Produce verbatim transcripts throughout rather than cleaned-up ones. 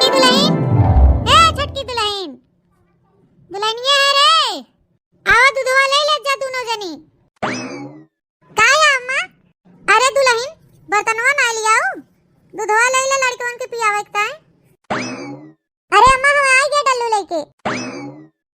दुलहिन, ए छोटकी दुलहिन, दुलहिनिया है रे, आवा दुधवा ले ले जा दुनो जनी। का है अम्मा? अरे दुलहिन, बर्तनवा ना लियाऊ, दुधवा ले ले लड़कवन के पियावे के ताई। अरे अम्मा, हम आई गए डल्लू लेके।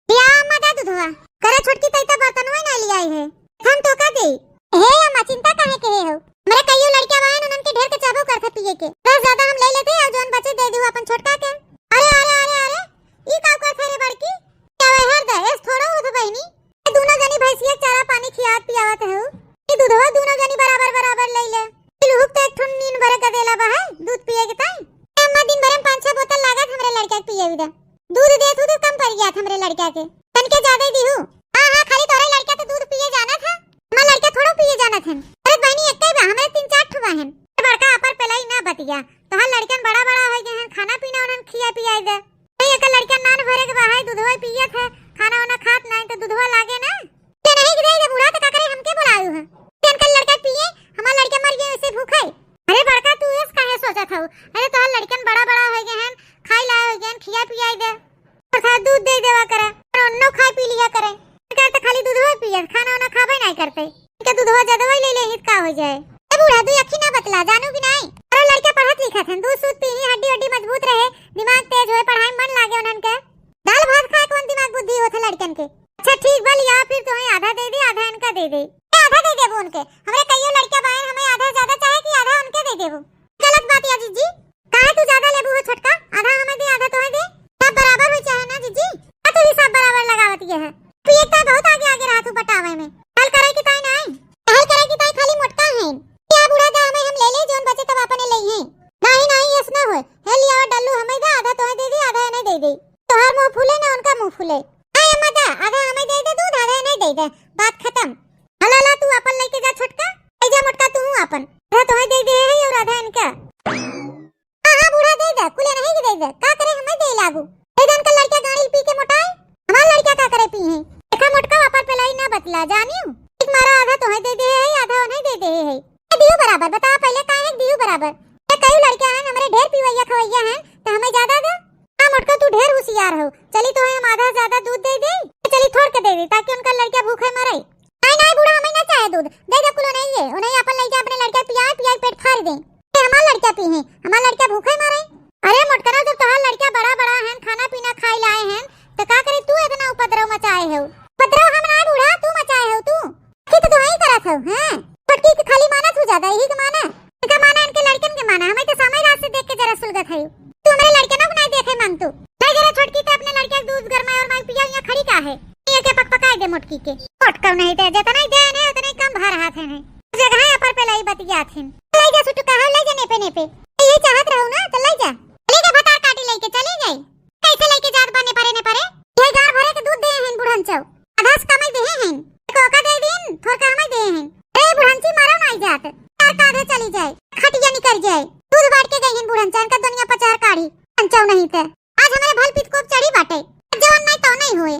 लिया अम्मा, दे दुधवा। करे छोटकी, तई त बर्तनवा ही ना लियाई है। हम तो का देई? हे अम्मा, चिंता काहे के हो? हमरे कइयो लड़किया बाहन, उनन के ढेर के चाहबो करथे पिए के। दस ज्यादा हम ले लेते और जौन बचे दे दियो अपन छोटका के। अरे, अरे, अरे, अरे, ई का करथे रे बड़की? क्या वह हर दे, एस थोड़ो होत बहिनी। ये दुनो जनी भैंसिया के चारा पानी खियात पियावत हो। ई दुधवा दुनो जनी बराबर बराबर ले ले। ई लुहुक तो एक ठुन नीन भरे गदेला बा है, दूध पिए के ताई। ए अम्मा, दिन भरे में पाँच छह बोतल लागत हमरे लड़का के पिए विदा। दूध देत हूँ तो कम पड़ गया हमरे लड़का के। तनके ज्यादा ही दिहू। हाँ, हाँ, खाली तोरे लड़का तो दूध पिए जानत है। हमार लड़का थोड़ो पिए जानत हन। अरे बहिनी, एक्के बा, हमरे तीन चार ठो बा हन। ए बड़का अपर पेलाई ना बतिया। तोहार लड़कन बड़ा बड़ा हो गए हन, खाना पीना उन्हन खिया पियाई दे। नहीं, एकर लड़का नान भरे के बा है, दूधवा पियत है, खाना वाना खात नहीं तो दूधवा लागे ना। ते नहीं दे दे बूढ़ा, तो का करे, हमके बुलायु है। ते इनकर लड़का पिए, हमार लड़का मर गए वैसे भूखे। अरे बड़का, तू एस काहे सोचत हऊ? अरे तोहार लड़कन बड़ा बड़ा हो गए हन, खाई लाए हो गए हन, खिया पियाई दे। और थोड़ा दूध दे देवा करे, और उन्नो खाए पी लिया करे। इनकर तो खाली दूधवा पियत, खाना वाना खाबे नहीं करते। इनका दूधवा ज्यादा ले ले हित का हो जाए। ए बूढ़ा, तू अखी ना बतला, जानू कि नहीं? अरे लड़का पढ़त लिखत हन, दूध सूध पीही, हड्डी हड्डी मजबूत रहे, दिमाग तेज होए, पढ़ाई में मन लागे उन्हन के। दाल भात खाए कौन दिमाग बुद्धि होत है लड़कन के? अच्छा ठीक बा, लिया फिर तुम्हें आधा दे दे, आधा इनका दे दे। ए, आधा दे देबो उनके, हमरे कइयो लड़का बायन, हमें आधा ज्यादा चाहे कि आधा उनके दे देबो। गलत बात या जीजी, काहे तू ज्यादा लेबू हो छोटका? आधा हमें दे, आधा तुम्हें दे, सब बराबर हो चाहे ना जीजी। का तू हिसाब बराबर लगावत ये है? तू एक तो बहुत आगे आगे रहत हूँ पटावे में। हल करे की ताई नहीं, हल करे की ताई खाली मोटका है। क्या बूढ़ा दा हमें हम ले ले, जोन बचे तब अपने ले हैं। नहीं नहीं, ऐस ना होए। हे लियावा डल्लू हमें दा, आधा तोहे दे दे, आधा इन्हें दे दे। तोहार मुंह फूले ना उनका मुंह फूले। आय अम्मा दा, आधा हमें दे दे दूध, आधा इन्हें दे दे। बात खत्म। हला ला तू अपन लेके जा छोटका, ले जा मोटका तू अपन। आधा तोहे दे दे है और आधा इनका। हाँ हाँ बूढ़ा दे दे, कुले नहीं दे दे। का करे हमें दे लागू। दे दे इनका लड़का गाड़ी पी के मोटाए। हमार लड़का का करे पी है? देखा मोटका वापर पेलाई ना बतला, जानियो। एक मारा आधा तोहे दे दे है, आधा उन्हें दे दे है। ए, दियो बराबर, बतावा पहिले काहे के दियो बराबर? ए, कई लड़का हैं, हमरे ढेर पिवैया खवैया हैं, तो हमें ज्यादा दे। हाँ मोटका, तू ढेर होशियार हो, चली तोहे हम आधा ज्यादा दूध दे दे, चली थोड़ के दे दे, ताकि उनका लड़का भूखे मरे। नहीं, नहीं बूढ़ा, हमें ना चाहे दूध, दे दे कुल उन्हें ये, उन्हें अपन ले जा अपने लड़का पियाए, पियाए पेट फाड़ दे। ए, हमार लड़का पी है, हमार लड़का भूखे मरे। अरे मोटकरा, जब तोहार लड़का बड़ा बड़ा हैं, खाना पीना खाई लाए हैं, तो का करे तू इतना उपद्रव मचाए हो? उपद्रव हम ना बूढ़ा, तू मचाए हो तू। की तो तुहई करत हऊ, हैं? छोटकी के खाली मानत हऊ ज्यादा, यही के माना। इनका माना, इनके लड़कन के माना, हमें तो समय रात से देख के जरा सुलगत है। तू हमरे लड़कन को नहीं देखे मांग तू। नहीं जरा छोटकी तो अपने लड़के के दूध गरमाए और माई पिया यहाँ खड़ी का है? ये के पक पकाए दे मोटकी के। मोटका नहीं दे, जितना ही दे ने, उतने ही कम भर हाथ है नहीं। जगह है अपर पेलाई बतियात हैं। ले जा सुटू कहा, ले जा नेपे नेपे। ये चाहत रहू ना, तो ले जा। ले जा भतार काटी लेके चली जाई। कैसे लेके जात बा नेपरे नेपरे? ये गार भरे के दूध दे हैं बुढ़न चौ। आधा से कम ही देहे हैं। एक ओका दे दीन, थोड़का हमें दे हैं। ए बुढ़ंची मारो ना जात। चार काढ़े चली जाए, खटिया निकल जाए। दूध बांट के गई हैं बुढ़ंचा, इनका दुनिया पचार काढ़ी। अंचौ नहीं ते। आज हमारे भल पीत कोप चढ़ी बाटे। जवन नहीं तो नहीं होए।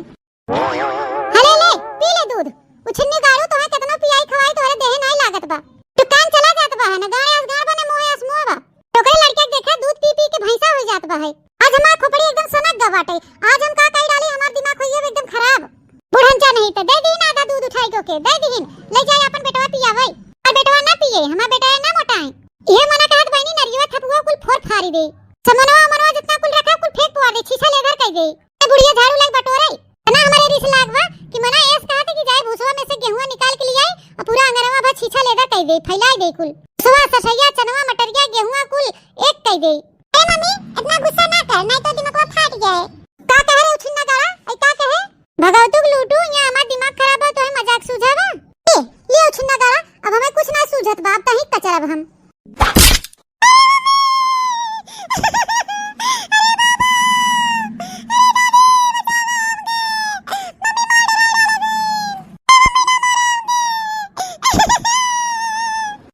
हले ले, पी ले दूध। उछिन्नी गाड़ू तोहे केतनो पियाई खवाई तोहरे देहे नहीं लागत बा। दुकान चला जात बा है ना, गाड़े अस गाड़ बने मुँहे अस मुँह बा। टोकरे लड़के के देखा दूध पी पी के भैंसा हो जात बा है। आज हमार खोपड़ी एकदम सनक गा बाटे। आज हम का कही डाली, हमार दिमाग होइए एकदम खराब। बुढ़ंचा नहीं तो दे दीन आधा दूध उठाई के, दे दीन, ले जाए अपन बेटवा पियावे। और बेटवा ना पिए, हमार बेटा ना मोटाए। ये मना कहत बहनी नरियवा थपुआ कुल फोर फारी दे। समनवा उमनवा जितना कुल रखा कुल फेंक पुआर दे, छीछा लेदर कह दे। ए बुढ़िया झाड़ू लाग बटोरे। ना हमारे रिस लाग बा कि मना एस कहत कि जाए भूसवा में से गेहुआ निकाल के लियाई और पूरा अंगनवा भर छीछा लेदर कह दे, फैलाई दे कुल। भूसवा, सठैया, चनवा, मटरिया, गेहुआ कुल एक कह दे। ए मम्मी, इतना गुस्सा ना कर, नहीं तो दिमागवा फाट जाए। का कहे रे उछिन्ना गाड़ा? ऐ का कहे? भगवतुक लूटू, यहाँ हमार दिमाग खराब बा, तोहे मजाक सूझा बा? ए, ले उछिन्ना गाड़ा, अब हमें कुछ ना सूझत बा, अब तहीं कचरब हम।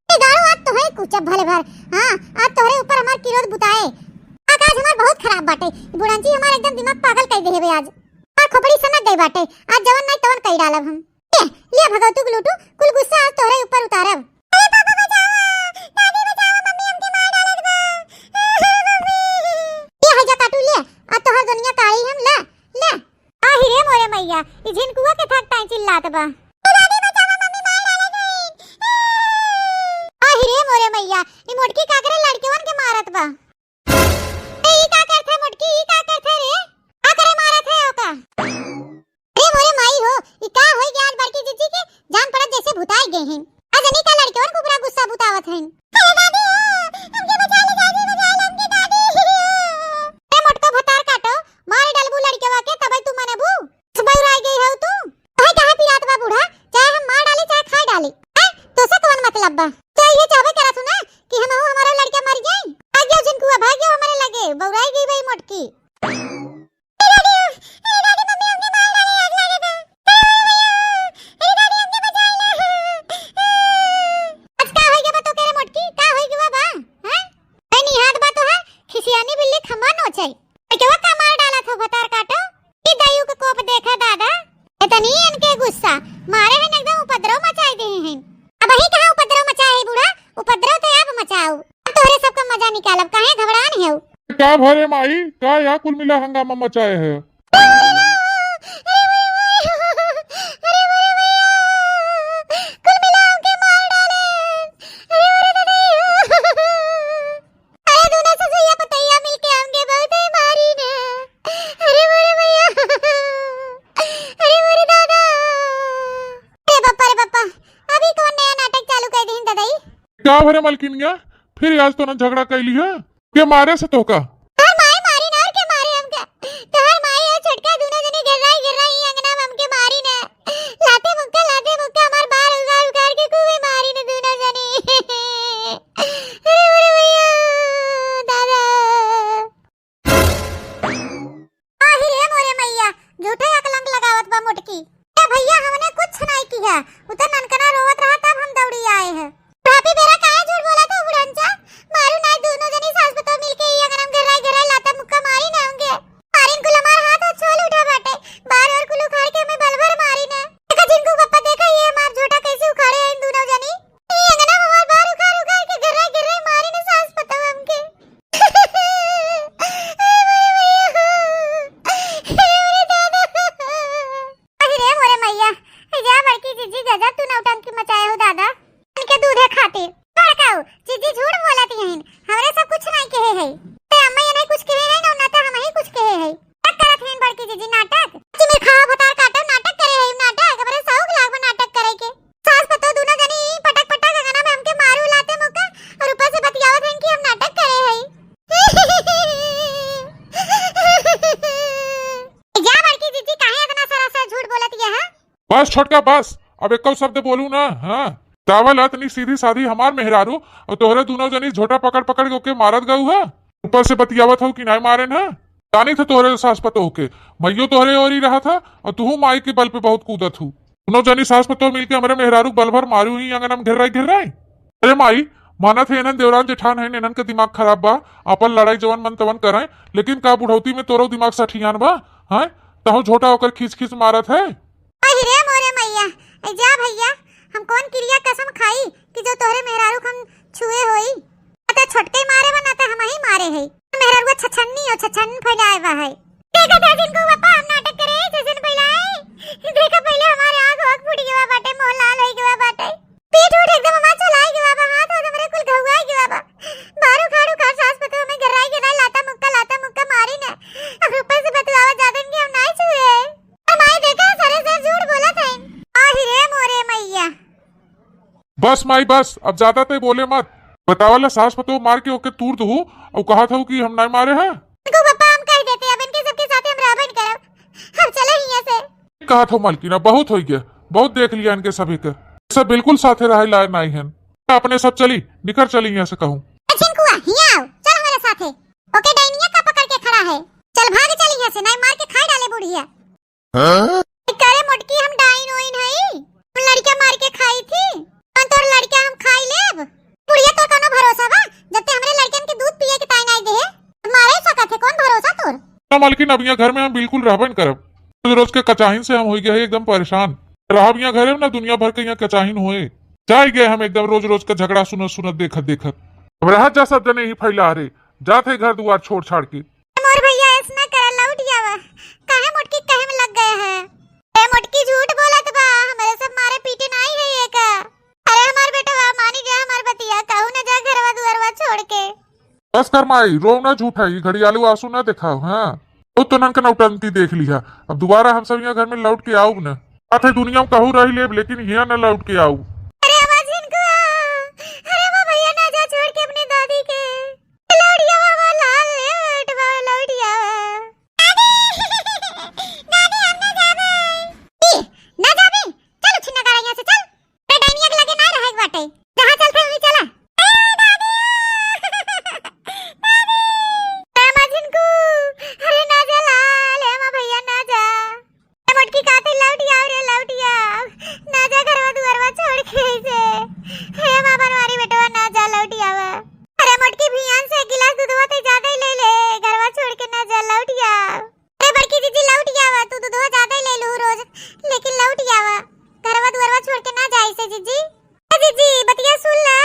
ए गाड़ू, आज तोहरे कुचब भले भर। हाँ, आज तोहरे ऊपर हमार किरोध बुताए। आज, आज हमार बहुत खराब बाटे। ई बुढ़ंची हमार एकदम दिमाग पागल कर देहे बे आज। आ खोपड़ी सनक गई बाटे। आज जवन नहीं तवन कई डालब हम। ए, ले भगवतू के लूटू, कुल गुस्सा आज तोहरे ऊपर उतारब। अरे पापा बचाओ, दादी बचाओ, मम्मी हमके मार डालत बा। मम्मी। ये है जा काटू। ई झिनकुआ के थक ताई चिल्लात बा। ए दादी, बचावा, मम्मी मार डाले गई। आहि रे मोरे मैया, ई मोटकी का करे लड़केवन के मारत बा। ए, ई का करत है मोटकी, ई का करत है रे? का करे मारत है ओका? अरे मोरे माई हो, ई का होई गया आज बड़की जीजी के? जान पड़त जैसे भुताई गए हैं। आज अनिका लड़केवन को पूरा गुस्सा बुतावत हैं। अरे दादी हो, हमके बचा ले दादी, बचा ले हमके दादी। ए मोटको भतार काटो, मार डालबू लड़केवा के, तबे तू मनबू। बस बौराई गई हो तू। काहे, काहे पिरात बा बूढ़ा? चाहे हम मार डाली, चाहे खाए डाली। हैं? तोसे कौन मतलब बा? तो ये चाहबे करत हूँ ना कि हमहू हमारा लड़का मर जाए? भाग जाओ झिनकुआ, भाग जाओ हमारे लगे, बौराई गई बा ई मोटकी। ए दादी, ए दादी, मम्मी हमके मार डाली, आग लगे बा। ए दादी, हमके बचाई ला। आज का होई गवा तो करे मोटकी, का होई गवा बा? हैं? ए निहात बा तो है, खिसियानी बिल्ली खम्मा नोचे। ए केवा का मार डाला थो भतार काटो? ई दायू के कोप देखा दादा, इतनी इनके गुस्सा, मारे हैं एकदम उपद्रव मचाई दे हैं। अब ही कहाँ उपद्रव मचाए है बूढ़ा, उपद्रव तो आप मचाओ। अब तोहरे सबका मजा निकालब, काहे घबरान है? का भरे माई, का या कुल मिला हंगामा मचाए है? अरे मोरे भैया, कुल मिला हमके मार डाले। अरे मोरे दादा। अरे दूनो ससुइया पतैया मिलके हमके बहुते मारी ने। अरे मोरे भैया। अरे मोरे दादा। अरे बप्पा रे बप्पा, अभी कौन नया नाटक चालू कर दीन दादाई? का भरे मलकिनिया, फिर आज तो ना झगड़ा कैली है? के मारे से तोहका? तोहर माई मारी ना, और के मारे हमका? तोहर माई और छोटका दूनो जने गिर्राई गिर्राई ई अंगना में हमके मारी ना। लाते मुक्का, लाते मुक्का हमार बार उगार उगार के खूबे मारी ना दूनो जने। अरे मोरे भैया, दादा। आहि रे मोरे मैया, झूठे अकलंक लगावत बा मोटकी। ए भैया, हमने कुछ नाई किहा, उ तो ननकना रोवत रहा तब हम दौड़ी आए हैं। भाभी बेरा काहे झूठ बोला था बुढ़नचा? मारू नाई, दूनो जनी सास पतोह मिलके ई अंगना में घेराई घेराई लाता मुक्का मारी ना हमके। मारिन कुल हमार हाथ और छोल उठा बाटे, बार और कुल उखाड़ के हमें बल भर मारी ना। देखा झिनकू बप्पा, देखा ये हमार झोटा कैसे उखाड़े हैं इन दूनो जनी। ई अंगना में हमार बार उखाड़ उखाड़ के घेराई घेराई मारी ना सास पतोह हमके। अरे मोरे भैया, अरे मोरे दादा। अरे मोरे मैया, ए जा बड़की जीजी, गजब तू नौटंकी मचाए हो दादा। इनके दूधे खातिर। बड़काऊ, जीजी झूठ बोलत यहिन, हमरे सब कुछ नहीं कहे है। ते अम्मा ये नहीं कुछ कहे है ना, ना तो हम ही कुछ कहे है। नाटक करत हैं बड़की जीजी, नाटक। चिमिर खावा भतार काटो, नाटक करे है, नाटक। हमरे शौक लाग बा नाटक करे के। सास पतोह दूनो जनी पटक पटक अंगना में हमके मारू लाते मुक्का और ऊपर से बतियावत हैं कि हम नाटक करे हई। जा बड़की जीजी, काहे इतना सरासर झूठ बोलत ये है? बस छोटका बस, अब एको शब्द बोलू ना। हाँ, चावल अतनी सीधी साधी हमार मेहरारू और तोहरे दूनो जनी झोटा पकड़ पकड़ के ओके मारत गऊ है, ऊपर से बतियावत हो कि नाई मारेन है। जानी थे तोहरे सास पतोह के, मइयो तोहरे ओरी रहा था और तुहू माई के बल पे बहुत कूदत हूँ। दुनो जनी सास पतोह मिलके हमरे मेहरारू बल भर मारू ही अंगना में घेर्राई घेर्राई। अरे माई, मानत है इन्हन देवरान जेठान है, इन्हन के दिमाग खराब बा, आपन लड़ाई जवन मन तवन करें, लेकिन का बुढ़ौती में तोरो दिमाग सठियान बा? हैं? तहु झोटा ओकर खींच खींच मारत है। अहि रे मोरे मैया, ए जा भैया, हम कौन किरिया कसम खाई कि जो तोहरे मेहरारू के हम छुए होई? ना तो छोटके मारे बा, ना तो हम ही मारे है। मेहरारुआ छछन्नी और छछन फैलाए बा है। देखा था जिनको बापा हम नाटक करे, छछन फैलाए। देखा पहले हमारे आँख वाँख फूट गवा बाटे, मुँह लाल होई गवा बाटे। पीठ उठ एकदम हमार चलाई गवा बा, हाथ वाथ हमरे कुल घउआई गवा बा। बारू खाड़ू खाड़ सास पतोह में घेराई घेराई लाता मुक्का, लाता मुक्का मारी ने। अब ऊपर से बतुआवा जादन कि हम नाई छुए। हमारे देखा सारे से झूठ बोलत है। आहि रे मोरे मैया। बस माई बस, अब ज्यादा ते बोले मत। बतावला सास पतोह मार के ओके तूर दहू, और कहा था कि हम नाई मारे हैं। इनको पापा हम कह देते, अब इनके सबके साथ हम रहबे न करब। हम चले हियां से। कहा था मलकिना, बहुत हो गया, बहुत देख लिया इनके सभी के। सब बिल्कुल साथे रहे लायक नाई हन। अपने सब चली, निकर चली यहाँ से कहूँ। ए झिनकुआ, हियां आओ, चल हमारे साथे। ओके डाइनिया का पकड़ के खड़ा है, चल भाग चल यहाँ से, नाई मार के खाई डाले बुढ़िया। हाँ? करे मोटकी, हम डाइन ओइन हई? हम लड़का मार के खाई थी? कौन तोर लड़का हम खाई लेब? बुढ़िया, तोर कौनो भरोसा बा? जब ते हमरे लड़कन के दूध पिए के ताई नाई देहे, तो मारे सकत है, कौन भरोसा तोर? ना मालकिन, अब यहाँ घर में हम बिल्कुल रहबे न करब। रोज रोज के कचाहिन से हम हो गए हैं एकदम परेशान। रहब यहाँ घरे में ना, दुनिया भर के यहाँ कचाहिन होए। जाए गए हम एकदम रोज रोज का झगड़ा सुनत सुनत, देखत देखत। अब रहत जा सब जने ही फैला रे, जात है घर दुआर छोड़ छाड़ के। मोर भैया, ऐस ना करा, लौट जावा। काहे मोटकी कहे में लग गए है? छोड़ के। बस कर माई, रोव ना झूठा, ई घड़ियालू आंसू ना देखाव, हाँ? बहुत तो नन के नौटंकी देख लिहा, अब दोबारा हम सब यहाँ घर में लौट के आउब न। बात है दुनिया में कहूँ रह लेब, लेकिन यहाँ न लौट के आउब। अरे हमार झिनकुआ, अरे हमार भैया ना जा छोड़ के अपने दादी के। लौटिया बाबा लाल ले बेटवा, लौटिया। दादी, दादी हम ना जाबे। ई, ना जाबे? चल उछिन्ना गाड़ा यहाँ से, चल। अरे डैनिया के लगे ना रहे के बाटे। जहाँ चलत है वहीं चला। अरे दादी, दादी। ए हमार झिनकू, अरे ना जा लाल, ए हमार भैया ना जा। ए मोटकी कहत है लौटिया रे लौटिया। ना जा घरवा दुआरवा छोड़ के ऐसे। हे हमार बनवारी बेटवा ना जा लौटिया। अरे मोटकी भियान से एक गिलास दूधवा ते ज्यादा ही ले ले, घरवा छोड़ के ना जा लौटिया। अरे बड़की जीजी लौटिया, तू दूधवा ज्यादा ही ले लू रोज, लेकिन लौटिया घरवा दुआरवा छोड़ के ना जाए से जीजी। ए जीजी बतिया सुन ला।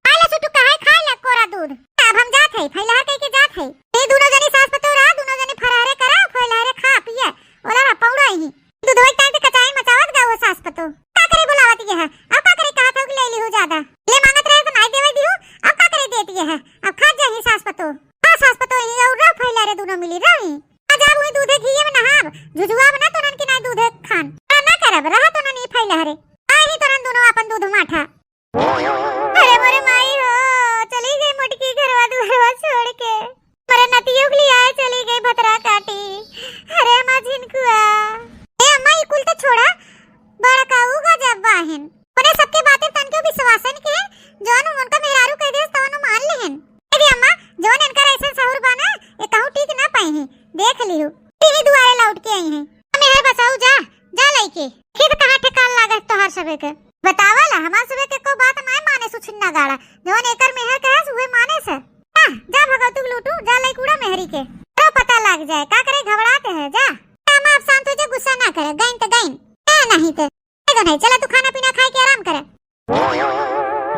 आला सुटू कहाँ खाए ला कोरा दूध। अब हम जात है, फैलहर कह के जात है। ए दोनों जनी सास पतोह रहा, दोनों जनी फरहरे करा, फैलहरे खा पिए। ओला रहा पौड़ा ही। दूधवा एक टाइम पे कचाई मचावत गा वो सास पतोह। का करे बुलावत ये है? अब का करे कहा था कि ले ली हो ज्यादा। ले मांगत रहे तो नाई देवे दी हो, अब का करे देती है? अब खा जाही सास पतोह। हाँ सास पतोह ही और रह फैलहरे दोनों मिली रही। आ जाब वही दूधे घीये में नहाब, झुझुआब ना तोरन के नाई दूधे खान। आ ना करब, रहा तोरन ई फैलहरे। आ ही तोरन दोनों अपन दूध माठा। अरे मोरे माई हो, चली गई मोटकी घरवा दुआरवा छोड़ के। मोरे नतियों के लिए आए चली गई भतरा काटी। अरे हमार झिनकुआ। ए अम्मा, ई कुल तो छोड़ा, बड़का उ गजब बाहिन। उन्हें सबके बातें तन के विश्वासन के, जौन उनका मेहरारू कह देस तौन उ मान लेहन। ए रे अम्मा, जौन इनकर ऐसन सहूर बा ना, ये कहूँ टिक ना पाई हैं, देख लिहू। इही दुआरे लौट के आई हैं। मेहर बसाऊ जा, जा लइके। खेत कहाँ ठेकान लागत तोहार सबे के? बतावा ला, हमार सबे के को बात नाय माने सुछिन्ना गाड़ा। जवन एकर मेहर कहे उहे माने से। आ, जा भगवतुक लूटू, जा लइकूड़ा मेहरी के। तो पता लाग जाए, का करे घबरात है, जा। अम्मा अब शांत हो जा, गुस्सा ना करे, गइन त गइन। ए नहीं ते। ए गो नहीं, चला तू खाना पीना खाए के आराम करे।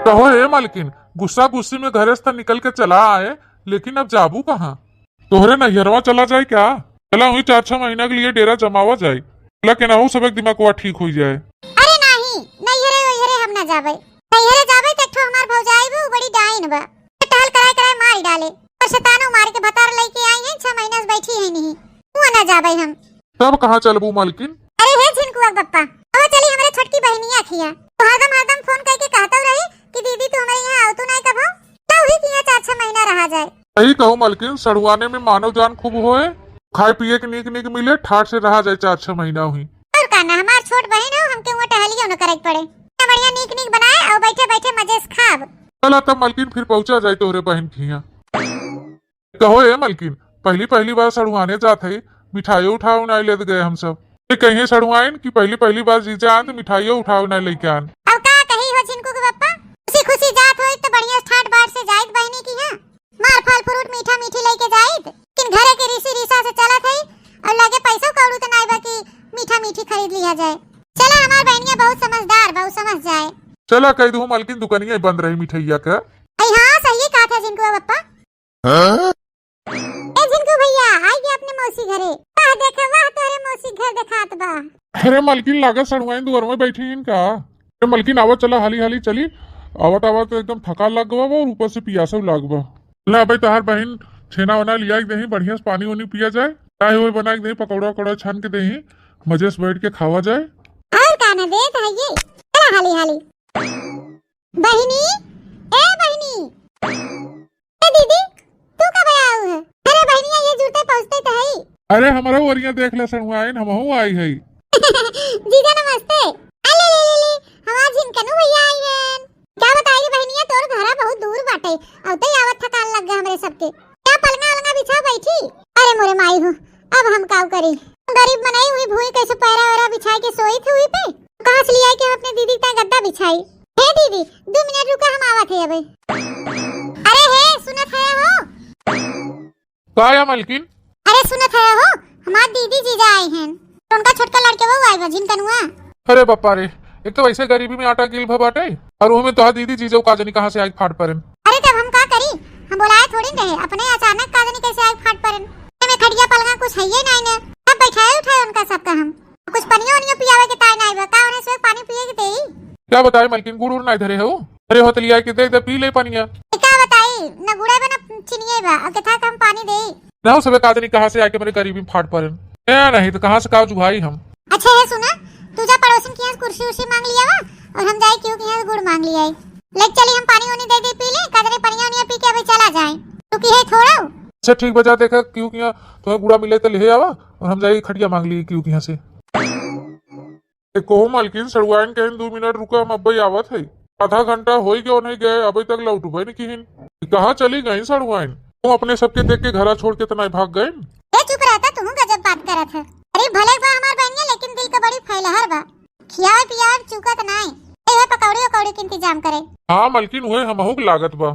कहो हे मालकिन, गुस्सा गुस्सी में घरे से त निकल के चला आए, लेकिन अब जाबू कहाँ? तोहरे नैहरवा चला जाए क्या? चला वहीं चार छह महीना के लिए डेरा जमावा जाए, चला केनाहू सब एक दिमागवा ठीक हो जाए। अरे नाही, नैहरे वैहरे हम ना जाबे। नैहरे जाबे त एक ठो हमार भौजाई बा, उ बड़ी डाइन बा। टहल कराए कराए मार डाले। पर शैतानो मार के भतार लइके आई हैं, छह महीना से बैठी है नहीं। वो ना जाबे हम। तब कहाँ चलबू मालकिन? अरे हे झिनकुआ के बप्पा, अब चली हमरे छोटकी बहिनिया खिया। तो हरदम हरदम फोन करके कहतौ रही कि दीदी तू हमरे यहाँ आवतू नाई कभो, तो हुई कि यहाँ चार छह महीना रहा जाए। सही कहो मालकिन, सड़ुआने में मानव जान खूब होए, खाए पिए के नीक नीक मिले, ठाट से रहा जाए चार छह महीना हुई। और का ना, हमार छोट बहिन हो, हमके वहाँ टहलियो न करे के पड़े, ना बढ़िया नीक नीक बनाए और बैठे बैठे मजे से खाब। चला तब मालकिन फिर पहुँचा जाए तोहरे बहिन खिया। कहो ए मलकिन, पहली पहली बार सड़ुआने जात है, मिठाइयो उठाओ नाई लेत गए हम सब। ये कहीं सड़ुआइन कि पहली पहली बार जीजा आन तो मिठाइयो उठाओ नाई लेके आन। अब का कही हो झिनकू के पप्पा, खुशी खुशी जात होई तो बढ़िया ठाट बाट से जाइत बहिनी की, हाँ, मार फल फ्रूट मीठा मीठी लेके जाइत, लेकिन घरे के रीसी रीसा से चलत है और लगे पैसो कौड़ी तो नाई बा कि मीठा मीठी खरीद लिया जाए। चला हमार बहनिया बहुत समझदार, बहुत समझ जाए। चला कह दू मलकिन दुकनिया बंद रही मिठाइया का। अई हाँ सही कहा था झिनकू पप्पा। हाँ? ए झिनकू भैया, आई गया अपने मौसी घरे। वाह देखे, वाह तोहरे मौसी घर देखात बा। अरे मालकिन, लागत सड़ुआइन दुआर में बैठी हिन का? अरे मालकिन, आवत चला, हाली हाली चली। आवत आवत एकदम थकान लाग गवा बा और ऊपर से पियासो लाग बा। ला अबे तोहार बहिन छेना वना लिया के देही, बढ़िया से पानी वानी पिया जाए, चाय वाय बना के देही, पकौड़ा वकौड़ा छान के देही, मजे से बैठ के खावा जाए। और का ना देत है ये, चला हाली हाली। बहिनी, ए बहिनी। ए दीदी, तू कब आऊ है? अरे बहिनिया, ये जुरते पहुँचते तो है। अरे हमरो ओरिया देख ले सड़ुआइन, हमहू आई है। जीजा नमस्ते। अले ले ले ले, हमार झिनकनू भैया आई हैं। क्या बताई रे बहिनिया, तोर घरा बहुत दूर बाटे, अउते आवत थकान लग गए हमरे सबके। क्या पलंगा वलंगा बिछा बैठी? अरे मोरे माई हो, अब हम काऊ करी? गरीब मनई हुई भूई कैसे पैरा वैरा बिछाई के सोई थी हुई पे? कहाँ से लियाई के हम अपने दीदी ताई गद्दा बिछाई? हे दीदी, दो मिनट रुका, हम आवत है अबे। अरे हे, सुनत है हो? का या मलकिन? अरे सुनत है हो, हमार दीदी जीजा आए हैं, तो उनका छोटका लड़के वो आए बा झिनकनुआ। अरे बापा रे, एक तो वैसे गरीबी में आटा गिल भा बाटे, और उहमें तोहार दीदी जीजा का जनी कहाँ से आए फाट परेन। अरे तब हम का करी, हम बोलाए थोड़ी रहे, अपने अचानक का जनी कैसे आए फाट परेन। में खटिया पलंगा कुछ है ये नहीं ने, अब बैठाए उठाए उनका सबका हम। कुछ पनियो वनियो पियावे के ताय नाई बा, का उन्हें से पानी पिए के देई? क्या बताई मलकिन, गुड़ उड़ नाई धरे हो? अरे हो तो लिया के दे दे, पी ले पनिया। ए, का बताई, न गुड़े बा, न चिनिये बा, अब केथा के हम पानी देई? ना, सबे का जानी कहाँ से आके मेरे गरीबी में फाट पड़ेन। ए, नहीं तो कहाँ से का जुगाई हम? अच्छा, हे सुना, तू जा पड़ोसिन के यहाँ कुर्सी उर्सी मांग लियावा, और हम जाई केहू के यहाँ गुड़ मांग लियाई। ले चली, हम पानी उनी दे दे पी ले, का जानी पनिया उनिया पी के अबे चला जाए। तू की है थोड़ा? अच्छा, ठीक बा, जा देखा केहू के यहाँ तुम्हें गुड़ा मिले तो ले आवा, और हम जाई खटिया मांग ली केहू के यहाँ से। ए, कहो मलकिन, सड़ुआइन कहिन, "दू मिनट रुका, हम अब्बे आवत है।" आधा घंटा होई गयो नहीं गए, अबे तक लौटबे नहीं किहिन। कहाँ चली गई सड़ुआइन? तुम अपने सबके देख के घरा छोड़ के तना भाग गए। ए, चुप रहता, तू गजब बात करत है। अरे, भले बा हमार बहनिया, लेकिन दिल का बड़ी फैलहर बा। खियावे पियावे चूकत नाई। ए, वह पकौड़ी उकौड़ी के इंतजाम करे। हाँ मलकिन, वही हमहू के लागत बा।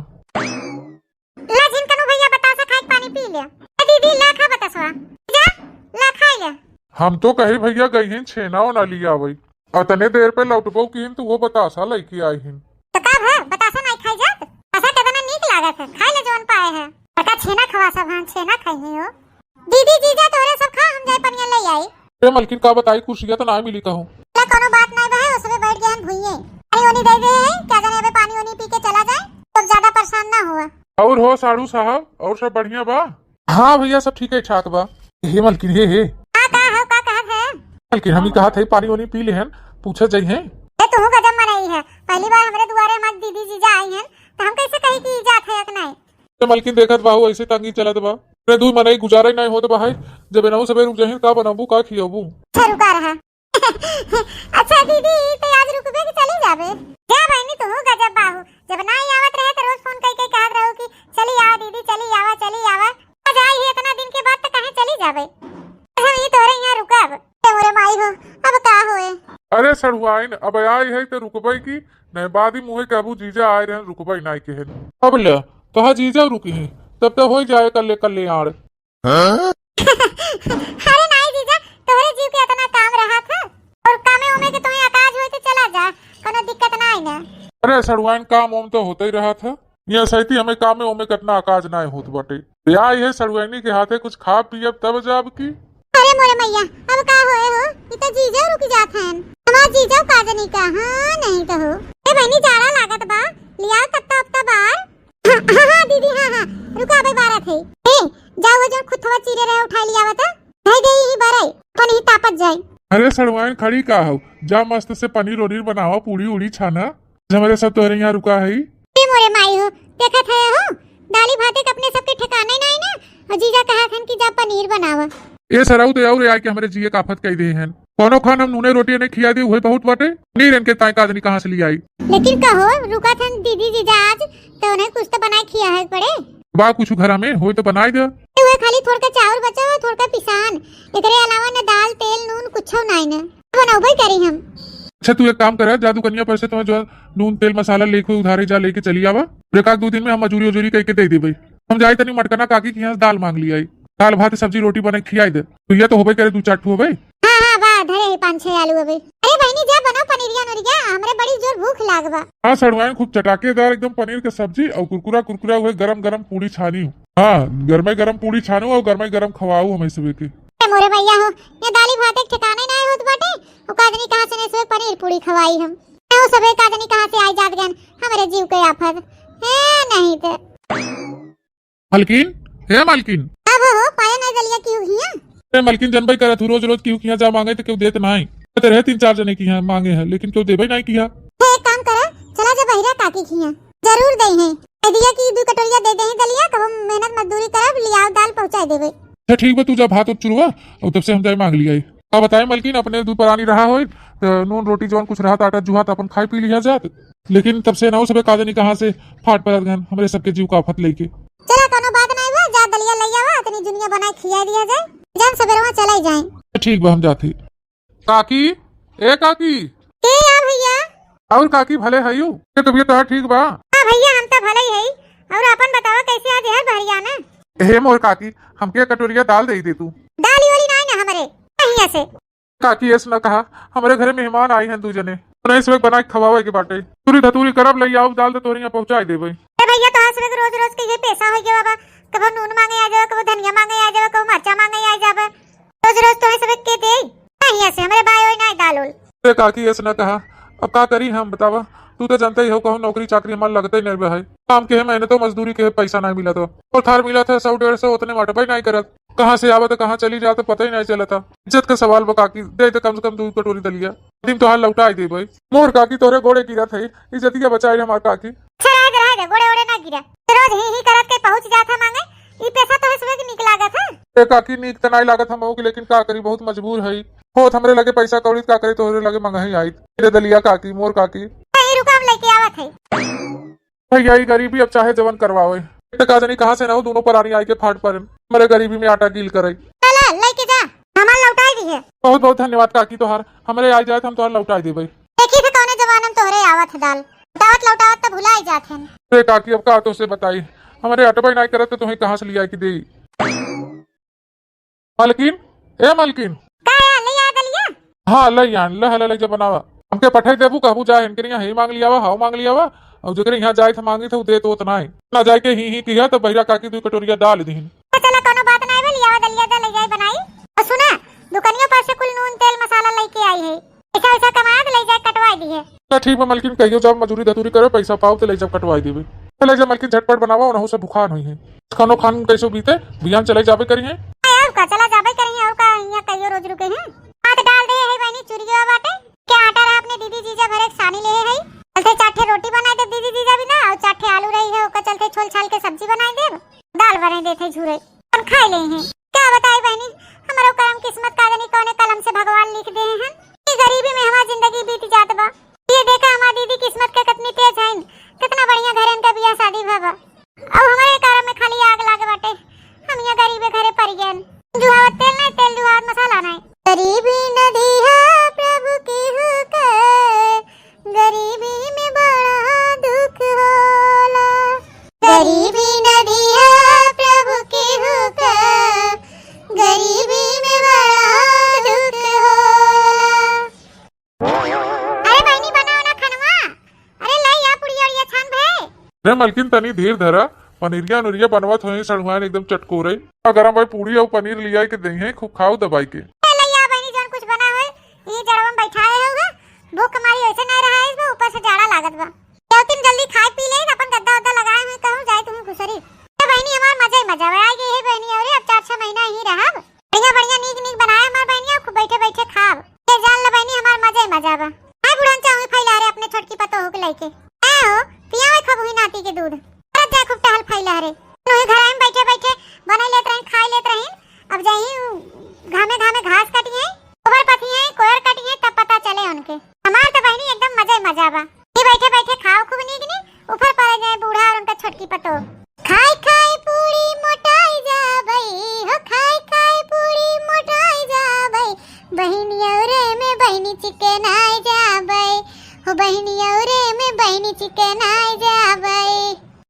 ला झिनकनू भैया, बतासा खाए के पानी पी ले। ए दीदी, ला खा बतासवा। जा, ला खाई ले। हम तो कही भैया गई हैं छेना ओना लियावई। अतने देर पे लौटबो किहिन तो वो बतासा लइके आई हिन। तो का भा, बतासा नाई खाई जात? बतासा केतना नीक लागत है, खाई ले जवन पाए है। बड़का छेना खवा सब, हाँ, छेना खाई है हो। दीदी, जीजा, तोहरे सब खा, हम जाए पनिया ले आई। ए मलकिन, का बताई, कुर्सिया तो ना मिली कहूँ। ले, कोनो बात नहीं बा, है, उसमें बैठ गए हैं भुइये। पानी ओनी दे दे है, क्या जाने अबे पानी ओनी पी के चला जाए, तो ज्यादा परेशान ना हुआ। और हो साढ़ू साहब, और सब बढ़िया बा? हाँ भैया, सब ठीक है ठाक बा। हे मलकिन, हे, हे। का, का हो, का कहत है? मलकिन, हम ही कहत है, पानी ओनी पी ले हैं, पूछे जाई हैं। ए, तू गजब मनई है, पहली बार हमरे दुआरे हमार दीदी जीजा आई हैं, तो हम कैसे कही कि जात है या नहीं? ए मलकिन, देखत बाहू, ऐसे तंगी चलत बा। रे, दुई मनई गुजारे नहीं होत बा है। जब एनहू सबे रुक जाहिन, का बनबू, का खियबू? अच्छा, रुका रहा। अच्छा दीदी, तो आज रुकबे कि चली जाबे? जा बहनी, तू गजब बाहू। जब ना ही आवत रहे तो रोज फोन कई कई कहत रहू कि चली आवा दीदी, चली आवा, चली आवा। आज आई ही इतना दिन के बाद तो कहे चली जाबे। अच्छा, हम ही तोरे यहाँ रुकब। ए मोरे माई हो, अब का होए? अरे सड़ुआइन, अब आई है तो रुकबे की? नहीं, बाद ही मुँहे कहबू जीजा आए रहन, रुकबे नाई कहन। अब ले, तोहा जीजा रुकी हैं, तब तो हो जाए कल्ले कल्याण। हाँ? अरे नाई जीजा, तोहरे जीव के इतना काम रहा था, और कामे ओमे के तुम्हें अकाज होए तो चला जा, कोनो दिक्कत ना आई ना। अरे सड़ुआइन, काम ओम तो होते ही रहा था, यह सहित हमें कामे ओमे कितना अकाज ना होत बाटे। या ये सड़ुआइनी के हाथे कुछ खा पियब तब जाब की। अरे मोरे मैया, अब का होए हो? ई तो जीजा रुक जात हैं। हमार जीजा का जनी का, हाँ, नहीं तो हो। ए बहनी, जाड़ा लागत बा, लिया कत्ता उत्ता बार। हाँ, हाँ, हाँ, दीदी, हाँ, हाँ, रुका, अबे बारत है। ए, जाओ, वो जो खुद थवा चीरे रहे, उठाई लिया आवत, धई दे ही बारे, अपन ही तापत जाए। अरे सड़ुआइन, खड़ी का हो, जा मस्त से पनीर ओनीर बनावा, पूड़ी उड़ी छाना, हमरे सब तोहरे यहाँ रुका है। ए मोरे माई हो, देखत है हो, दाली भाते के अपने सबके ठिकाने नहीं ना, और जीजा कहा थन कि जा पनीर बनावा। ए सरऊ तो और आके हमरे जिए का आफत कई दे हैं। कोनो खान हम नूने रोटी नहीं खिया दे, वही बहुत बाटे। पनीर इनके ताई का आदमी कहाँ से ले आई? लेकिन कहो, रुका थन दीदी जीजा आज, तो उन्हें कुछ तो बनाए खिया है पड़े। बा कुछ घरा में होई तो बनाई दे। तो वह खाली थोड़का चाउर बचा हो, थोड़का पिसान, एकरे अलावा न दाल, तेल, नून कुछ नहीं न बनौबे करी हम। अच्छा, तू एक काम करा, जा दुकनिया पर से तुम्हें जो नून, तेल, मसाला लेके उधारे जा लेके चली आवा। एक आध दो दिन में हम मजूरी उजूरी कह के दे देबे। हम जाए तनी मटकना काकी के यहाँ से दाल मांग लियाई। दाल भात, सब्जी, रोटी बना के खियाई दे। तो ये तो होबे करे, दू चार ठो होबे। हाँ, हाँ, बा, धरे है पाँच छह आलू अबे। अरे बहनी, जा बनाओ पनीरिया नूरिया, हमरे बड़ी जोर भूख लाग बा। हाँ, सड़ुआइन खूब चटाकेदार एकदम पनीर के सब्जी और कुरकुरा कुरकुरा हुए गरम गरम पूड़ी छानी हो। हाँ, गरमे गरम पूड़ी छानू और गरमे गरम खवाऊ हमें सुबह के। ए मोरे भैया हो, ये दाली भात एक ठिकाने ना होत बाटे, वो का जनी कहाँ से ने सुबह पनीर पूड़ी खवाई हम। ए, वो सबे का जनी कहाँ से आई जात गन, हमरे जीव के आफत। हे नहीं तो। मलकिन, हे मलकिन। अब हो, पाया नहीं दलिया क्यों हिया? ए मलकिन, जनबई करत हूँ, रोज रोज क्यों किया जा मांगे तो क्यों देत नाई। तो रहे तीन चार जने की यहाँ मांगे हैं, लेकिन क्यों देबई नाई किया। हे, एक काम करा, चला जा बहिरा काकी किया, जरूर दे हैं। कह दिया कि दू कटोरिया दे दे हैं दलिया, तब हम मेहनत मजदूरी करब, लियाओ दाल पहुँचाए देबे। अच्छा ठीक बा, तू जा भात उत चुरवा, और तब से हम जाए मांग लिया। का बताए मलकिन, अपने दू परानी रहा होई, तो नून रोटी जौन कुछ रहा था, आटा जुहा था, अपन खाए पी लिया जात। लेकिन तब से ना हो सबे का जानी कहाँ से फाट पड़त गन, हमरे सबके जीव का आफत लेके। चला, कोनो बात नहीं बा, जा दलिया ले आवा, तनी जुनिया बनाए खिया दिया जाए, जान सबेरवा चला ही जाए। ठीक बा, हम जाते। काकी, ए काकी। के या भैया? और काकी भले हयू? के तबीयत तोहार ठीक बा? हाँ भैया, हम तो भले ही हई। और अपन बतावा, कैसे आज हर बहरिया ना? हे मोर काकी, हमके कटोरिया दाल दे दे तू। दाल वाली नाई ना हमरे, कहीं ऐसे। काकी, ऐस न कहा, हमरे घरे मेहमान आई हैं दू जने। उन्हें सुबह बना के खवावे के बाटे। पूरी धतूरी करब, ले आऊ दाल तो तोहरे यहाँ पहुँचाई देबे। ए भैया, तोहार सुबह के रोज रोज के ये पैसा हो गया बाबा। कबो नून मांगे आ जावे, कबो धनिया मांगे आ जावे, कबो मरचा मांगे आ जावे। रोज रोज तोहे सुबह के दे। नहीं ऐसे, हमरे भाई होई ना दाल उल। ए काकी, ऐस न कहा, अब का करी हम, बतावा? तू तो जानते ही हो, कहूँ नौकरी चाकरी हमार लगते ही नहीं बा है। काम के है, मेहनतो मजदूरी के है, पैसा नहीं मिलत हो। और थार मिलत है सौ डेढ़ सौ, उतने में अटबे नहीं करत। कहाँ से आवत, कहाँ चली जात, पता ही नहीं चलत है। इज्जत का सवाल बा काकी, दे दे कम से कम दू कटोरी दलिया। दिन तोहार लौटाई देबे। मोर काकी तोहरे गोड़े गिरत है, इज्जतिया बचाई हमार काकी। अच्छा, रहे दे, रहे दे, गोड़े ओड़े ना गिरा। रोज ही ही करत के पहुँच जात है मांगे, ई पैसा तोहे सुबह के नीक लागत है? ए काकी, नीक त नाई लागत हमहू के, लेकिन का करी, बहुत मजबूर हई। होत हमरे लगे पैसा कौड़ी, का करी, तोहरे लगे मंगही आइत। दे दलिया काकी, मोर काकी। नहीं, रुका, हम लेके आवत है। भैया, ई गरीबी अब चाहे जवन करवावे। एक त का जानी कहाँ से ना हो, दोनों परानी आई के फाट पड़े, हमरे गरीबी में आटा गील करे। चला, लेके जा, हमार लौटाई दिहे। बहुत बहुत धन्यवाद काकी तोहार, हमरे आई जाए त हम तोहार लौटाई देबे। देखी थे कौने जमाने में तोहरे आवत है दाल, लौटावत लौटावत त भुलाई जात है। ए काकी, अब का तोसे बताई, हमरे अटबे नाई करत त तोहे कहाँ से लिया के देई? मलकिन, ए मलकिन। का है, ले आ दलिया? हाँ, ले आन, ले, ले, ले जा बनावा। हमके पठाई देबू, कहबू जा, इनके यहाँ हे मांग लियावा, हाउ मांग लियावा, और जेकरे यहाँ जाए थे मांगी थे, उ दे तो उतना ही। ना जाए के ही, ही किया, तो बहिरा काकी दू कटोरिया डाल दीहिन। तो चला, कोनो बात नाई बा, लियावा दलिया, जा ले जाए बनाई। और सुना, दुकनियों पर से कुल नून, तेल, मसाला लेके आई है। पैसा वैसा कमाए तो ले जाए कटवाई दिहे। तो ठीक बा मलकिन, कहियो जब मजूरी धतूरी करे, पैसा पाओ तो ले जब कटवाई देबे। तो ले जब मलकिन, झटपट बनावा, ओनहु से भुखान होई है। खानो खान कैसो बीते, बिहान चले जाबे करी है। अरे और का, चला जाबे करी है, और का, यहाँ कहियो रोज रुके हैं। हाथ डाल दे है बहनी, चुरिया बाटे। क्या आटा रहा अपने दीदी जीजा भरे के सानी ले है, चलते चार ठे रोटी बनाई दे दीदी जीजा बिना, और चार ठे आलू रही है, ओकर चलते छोल छाल के सब्जी बनाई देब, दाल बनाई देते झूरे, अपन खाई ले हैं। का बताई बहनी, हमरो करम किस्मत का जानी कौने कलम से भगवान लिख दे हैं। ई गरीबी में हमार जिंदगी बीत जात बा। ये देखा हमार दीदी किस्मत के कितनी तेज हईन, कितना बढ़िया घर इनका बियाह शादी भा बा। अब हमारे करम में खाली आग लागे बाटे, हम ये गरीबे घरे पड़ गए। जुहावत तेल नहीं, तेल जुहावत मसाला नहीं। गरीबी नदिया प्रभु की हुके, गरीबी में बड़ा दुख होला। गरीबी नदिया प्रभु की हुके, गरीबी में बड़ा दुख होला। अरे बहनी, बनाओ ना खनवा। अरे लाई आ पुड़िया उड़िया छान भे। रे मलकिन, तनी धीर धरा, पनीरिया उनिरिया बनवत होई, सड़ुआन एकदम चटकोरे। आ गरम भाई पूड़ी और पनीर लिया के दे हैं, खूब खाओ दबाई के। ए लाई आ बहनी, जौन कुछ बना होई, ये जड़वा में बैठाए होगा। भूख हमारी ऐसे नहीं रहा है, इस बार ऊपर से जाड़ा लागत बा। लेकिन जल्दी खाए पी ले, अपन गद्दा उद्दा लगाए हुए कहूँ जाए तुम्हें घुसरी। ए बहनी, हमार मजा ही मजा बा, आ गई है बहनी, अरे अब चार छह महीना ही रहब। बढ़िया बढ़िया नीक नीक बनाए हमार बहनिया, खूब बैठे बैठे खाब। ये जान ल बहनी, हमार मजे मजा बा। हाय बुढ़न चाहुई फैला रे अपने छोटकी पतोह के लइके। ए हो, पियावे खूब हुई नाती के दूध। अरे जा खूब टहल फैला रे। नोही घर में बैठे बैठे बने लेत रही, खाए लेत रही। अब जाई घामे घामे घास कटिए, गोबर पथिए, कोयर कटिए, तब पता चले उनके। हमार तो बहनी एकदम मजे मजा बा। ई बैठे बैठे खाओ खूब नीक नीक, ऊपर पड़े जाए बूढ़ा और उनका छोटकी पतोह। खाई खाई पूरी मोटाई जाबई, हो खाई खाई पूरी मोटाई जाबई, बहिनी औरे में बहिनी चिकनाई जाबई, हो बहिनी औरे में बहिनी चिकनाई जाबई।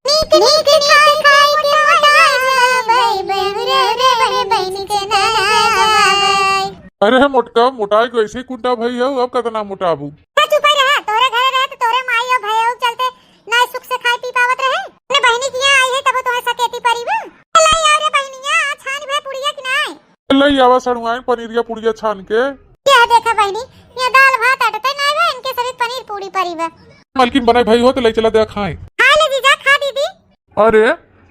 नीक नीक खाई खाई के मोटाई जाबई, बहिनी औरे में बहिनी चिकनाई जाबई। अरे मोटका, मोटाई कैसे कुंडा भई हो, अब कितना मोटाबू? चुप रहा, तोरे घरे रहे तो तोरे माई और भैया चलते ना सुख से खाए पी पावत रहे। अपने बहिनी के यहाँ आई है तब तोहे सकेती परी बा। लाई आओ रे बहिनिया, छान भे पुड़िया कि नाय? लाई आवा सड़ुआइन पनीरिया पुड़िया छान के। यह देखा बहिनी, ये दाल भात अटते नाय बा, इनके सभी पनीर पूड़ी परी बा। मलकिन बनाई भाई हो तो लाई चला दे खाए। खा ले जीजा, खा दीदी। अरे,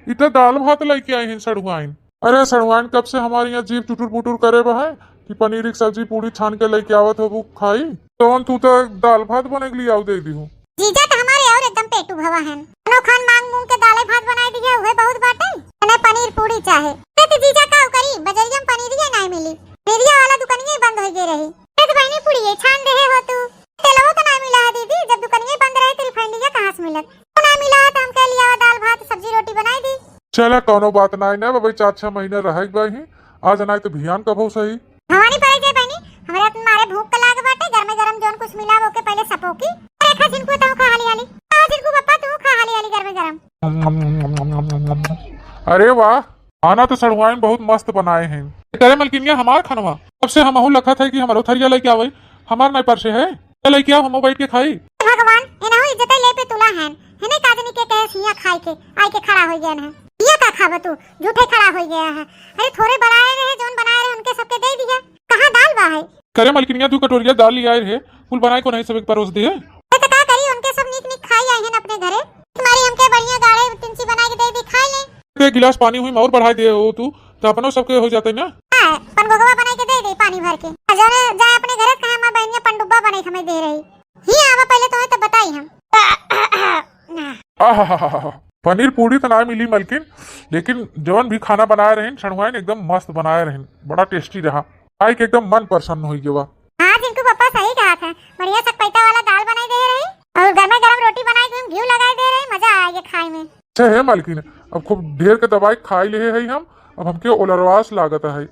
इ तो दाल भात लेके आई हैं सड़ुआइन। अरे सड़ुआइन, कब से हमारे यहाँ जीभ चुटुर पुटुर करे बा है कि पनीर की सब्जी पूड़ी छान के लेके आवत हो वो खाई। तवन तू तो दाल भात बने के लिए आऊ दे दी हो। जीजा तो हमारे और एकदम पेटू भवा है। अनो खान मांग मूंग के दाले भात बनाई दिया, उहे बहुत बाटे। इन्हें पनीर पूड़ी चाहे। अरे तो जीजा का करी, बजरिया में पनीरिये नाय मिली। पनीरिया वाला दुकानिये बंद हो गए रही। अरे तो बहनी पूड़ी ये छान दे हो तू। तेलवो तो नाय मिला है दीदी, जब दुकानिये बंद रहे तो रिफाइंडिया कहाँ से मिलत? तो नाय मिला है तो हम कह लिया दाल भात सब्जी रोटी बनाई दी। चला, कौनो बात नाय ना, बबई, चार छह महीना रहे के बा ही, आज नाय तो भियान कबो सही। भवानी पड़े जे बहनी, हमरे हाथ मारे भूख के लाग बाटे, गरमे गरम जौन कुछ मिला ओके पहले सपोकी। अरे खा झिनकू, तू खा हाली हाली, खा झिनकू पप्पा, तू खा हाली हाली गरमे गरम। अरे वाह, खाना तो सड़ुआइन बहुत मस्त बनाए हैं। करे मलकिनिया हमार खनवा, अब से हमहू लखत है कि हमरो थरिया लेके आवे, हमार नाय परसे है। चल, लेके आओ, हमहू बैठ के खाई। भगवान, एनहु इज्जत ले पे तुला हैन। हेने काजनी के कहे सिया खाए के, आए के खड़ा हो गया है। सिया का खाबा तू, झूठे खड़ा हो गया है। अरे, थोड़े बनाए रहे, जौन बनाए रहे, उनके सबके दे दिया। कहाँ दाल बा है? करे मलकिनिया, दू कटोरिया दाल लियाए रहे, कुल बनाए को नहीं, सब एक परोस दे। तो का करी, उनके सब नीक नीक खाई आई हैं अपने घरे। तुम्हारी हमके बढ़िया गाढ़े तिनची बनाए के दे दी, खाई ले। एक गिलास पानी हुई और बढ़ाई दे हो तू, तो अपनो सबके हो जाते ना। हाँ, पनगोगवा बनाए के दे दे पानी भर के। आ जाने जाए अपने घरे, कहा हमार बहनिया पंडुब्बा बनाए के हमें दे रही। ही आवा पहले तुम्हें तो बताई हम। आहाहाहा। पनीर पूड़ी तो ना मिली मलकिन, लेकिन जवन भी खाना बनाए रहिन सड़ुआइन एकदम मस्त बनाए रहिन, बड़ा टेस्टी रहा। खाई के एकदम मन प्रसन्न हो गवा। हाँ जिंकू पप्पा सही कहा था, बढ़िया सकपैता वाला दाल बनाई दे रही और गर्मा गर्म रोटी बनाई के घी लगाई दे रही, मजा आ गया खाए में। अच्छा है मलकिन, अब खूब ढेर के दवाई खाई ले है हम, अब हमके ओलरवास लागत है।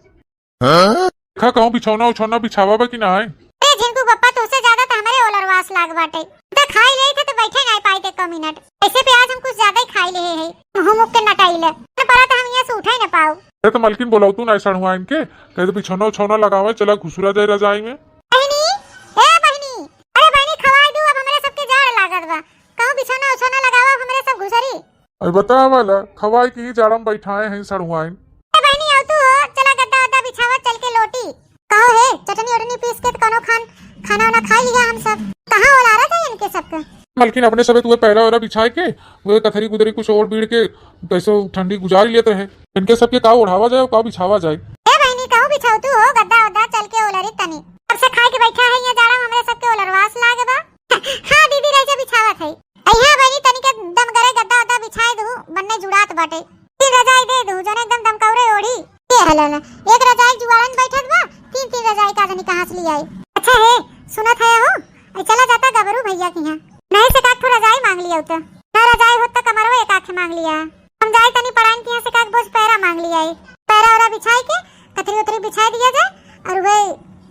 हाँ? देखा कहूँ बिछौना उछौना बिछावा बा कि ना है? ए झिंकू पप्पा, तुझसे ज्यादा तो हमारे ओलरवास लाग बाटे। तो खाई ले थे तो बैठे ना पाई एको मिनट। ऐसे भी आज हम कुछ ज्यादा ही खाई ले है, मुँह मुख के नटाई ले। पर तो हम यहाँ से उठे ही ना पाओ। अरे तो मलकिन बोलाओ तू ना सड़ुआइन के, कहे तो बिछौना उछौना लगावे, चला घुसुरा जाए रजाई में। बहिनी, ए बहिनी, अरे बहिनी खवाई दू, अब हमरे सबके जाड़ लागत बा। कहूँ बिछौना उछौना लगावा, हमरे सब घुसरी। अरे बता वाला, खवाई की जाड़ा में बैठाए हैं सड़ुआइन। ए बहिनी, आओ तू हो, चला गद्दा उद्दा बिछावा, चल के लोटी। कहो हे, चटनी उटनी पीस के त कौनो खान, खाना वाना खा लिया हम सब। कहाँ ओलारा जाए इनके सबके? मलकिन अपने सबे तुहे पैरा वैरा बिछाए के, वे कथरी गुदरी कुछ ओढ़ बीड़ के कैसो ठंडी गुजार लेत रहे। इनके सबके का ओढ़ावा जाए, का बिछावा जाए? ए बहिनी, कहूँ बिछाओ तू हो, गद्दा उद्दा चल के ओलरी तनी। अब से खाए के बैठा है ये जाड़ा में, हमरे सबके ओलरवास लागे बा। हाँ दीदी, रह जा बिछावत है। अइहा बहिनी, तनिक दम करे गद्दा उद्दा बिछाए दू, बन्ने जुड़ात बाटे। तीन रजाई दे दू, जौन एकदम दमकौरे ओढ़ी। ए हलन, एक रजाई जुआरन बैठत बा, तीन तीन रजाई का जानी कहाँ से ले आई। अच्छा हे, सुनत है हो, ए चला जाता गबरू भैया के यहाँ। नहीं से काठ रजाई मांग लिया उतर। ना रजाई होत त कमरवा एक आखे मांग लिया। हम जाई तनी पराइन के यहाँ से काक बोझ पैरा मांग लिया है। पैरा ओरा बिछाई के कथरी उथरी बिछाई दिया जाए और वही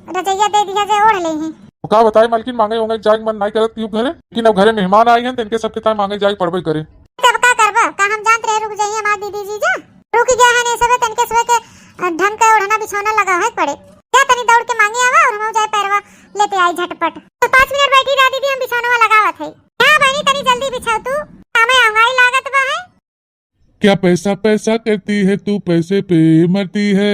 रजैया दे दिया जाए, ओढ़ ले ही। तो का बताई मलकिन, मांगे ओंगे जाए मन नहीं करत क्यों घरे, लेकिन अब घरे मेहमान आई हैं तो इनके सबके ताई मांगे जाए पड़बे करे। तब का करबा, का हम जानत रहे रुक जाइए हमार दीदी जीजा, रुक गया है नहीं सबे, तनके सबे के अ, ढंग के ओढ़ना बिछौना लगा है पड़े। जा तनी दौड़ के मांगे आवा और हम जाए पैरवा लेते आई झटपट। तो पाँच मिनट बैठी रह दीदी, हम बिछौनवा लगावत है। हाँ बहिनी, तनी जल्दी बिछाओ तू, हमें अंगाई लागत बा है। क्या पैसा पैसा करती है तू, पैसे पे मरती है।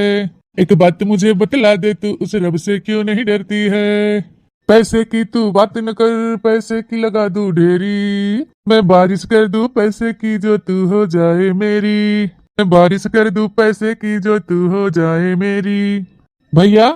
एक बात मुझे बतला दे तू, उस रब से क्यों नहीं डरती है। पैसे की तू बात न कर, पैसे की लगा दूं ढेरी। मैं बारिश कर दूं पैसे की, जो तू हो जाए मेरी। मैं बारिश कर दूं पैसे की, जो तू हो जाए मेरी। भैया,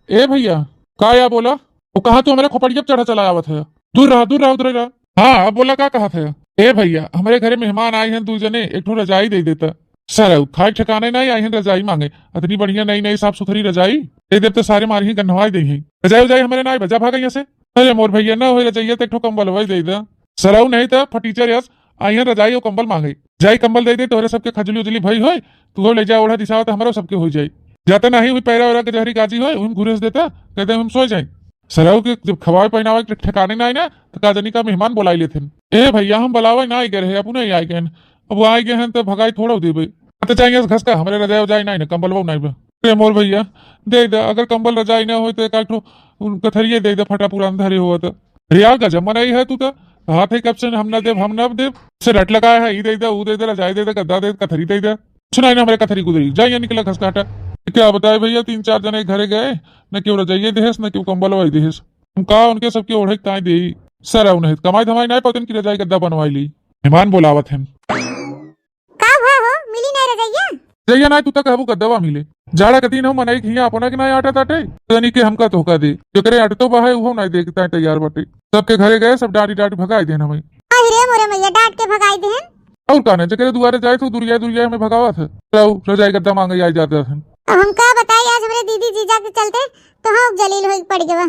ए भैया, का या बोला? वो कहा तू हमारे खोपड़िया पे चढ़ा चला आवत है? दूर रहा, दूर रहा, उधर रहा। हाँ, अब बोला का कहा था? ए भैया, हमारे घरे मेहमान आए हैं दू जने, एक ठो रजाई दे देता। सरऊ, खाए ठिकाने नहीं आए हैं रजाई मांगे। इतनी बढ़िया नई नई साफ सुथरी रजाई दे देब तो सारे मारी ही गन्हवाई दे ही। रजाई उजाई हमारे ना आई, बजा भागा यहाँ से। अरे मोर भैया, ना होई रजाइया तो एक ठो कंबलवा ही दे दे। सरऊ नहीं तो फटीचर यस, आई हैं रजाई और कंबल मांगे। जाई कंबल दे दे, तोहरे सबके खजली उजली भई होय, तू हो ले जा ओढ़ा दिसावा तो हमरो सबके हो जाई। जाता नहीं हुई पैरा वैरा के जहरी गाजी होय, उन घुरेस देता, कहते हम सो जाई। सरऊ के जब खवाए पहनावे के ठिकाने ना आई ना, तो का जानी का मेहमान बोलाई लेथिन। ए भैया, हम बुलावे ना आई गए रहे, अपने ही आई गए। अब वो आई गए हैं तो भगाई थोड़ा देबे। तो चाहिए घस का, हमरे रजाई उजाई नहीं ना, कंबलवा नहीं बा। ए मोर भैया, दे दे, अगर कंबल रजाई ना होय तो एक आध ठो उन कथरिये दे दे, फटा पुरान धरे हुआ तो। रियाल का जम्मा नहीं है तू तो, हाथ है कब से हम ना देब, हम ना देब, से रट लगाया है, ई दे दे, ऊ दे दे, रजाई दे दे, गद्दा दे दे, कथरी दे दे। सुनाई ना हमारे कथरी गुदरी, जाइए निकला घस काटा। क्या बताए भैया, तीन चार जने घरे गए, न केहू रजाइए देहस, न केहू कंबल वाई देहस। हम का उनके सबके ओढ़े के ताई देई? सर, उन्हें कमाई धमाई नहीं पतन की रजाई गद्दा बनवाई ली। मेहमान बोलावत हैं। का हुआ हो, मिली नहीं रजैया? रजैया नहीं, तू तक कहबू गद्दवा मिले। जाड़ा के दिन हो, मनई के हियां अपना के नहीं आटा ताटे, तनी के हमका धोखा दे। जेकरे अटतो बा है, उहो नहीं दे के ताई तैयार बाटे। सबके घरे गए, सब डांटी डांटी भगाई देन हमें। अरे मोरे मैया, डांट के भगाई देन। और का ना, जेकरे दुआरे जाए तो दुरिया दुरिया हमें भगावत है। रऊ, रजाई गद्दा मांगे आई जाते हैं। अब हम का बताई, आज हमरे दीदी जीजा के चलते तो हम जलील होई पड़ गवा।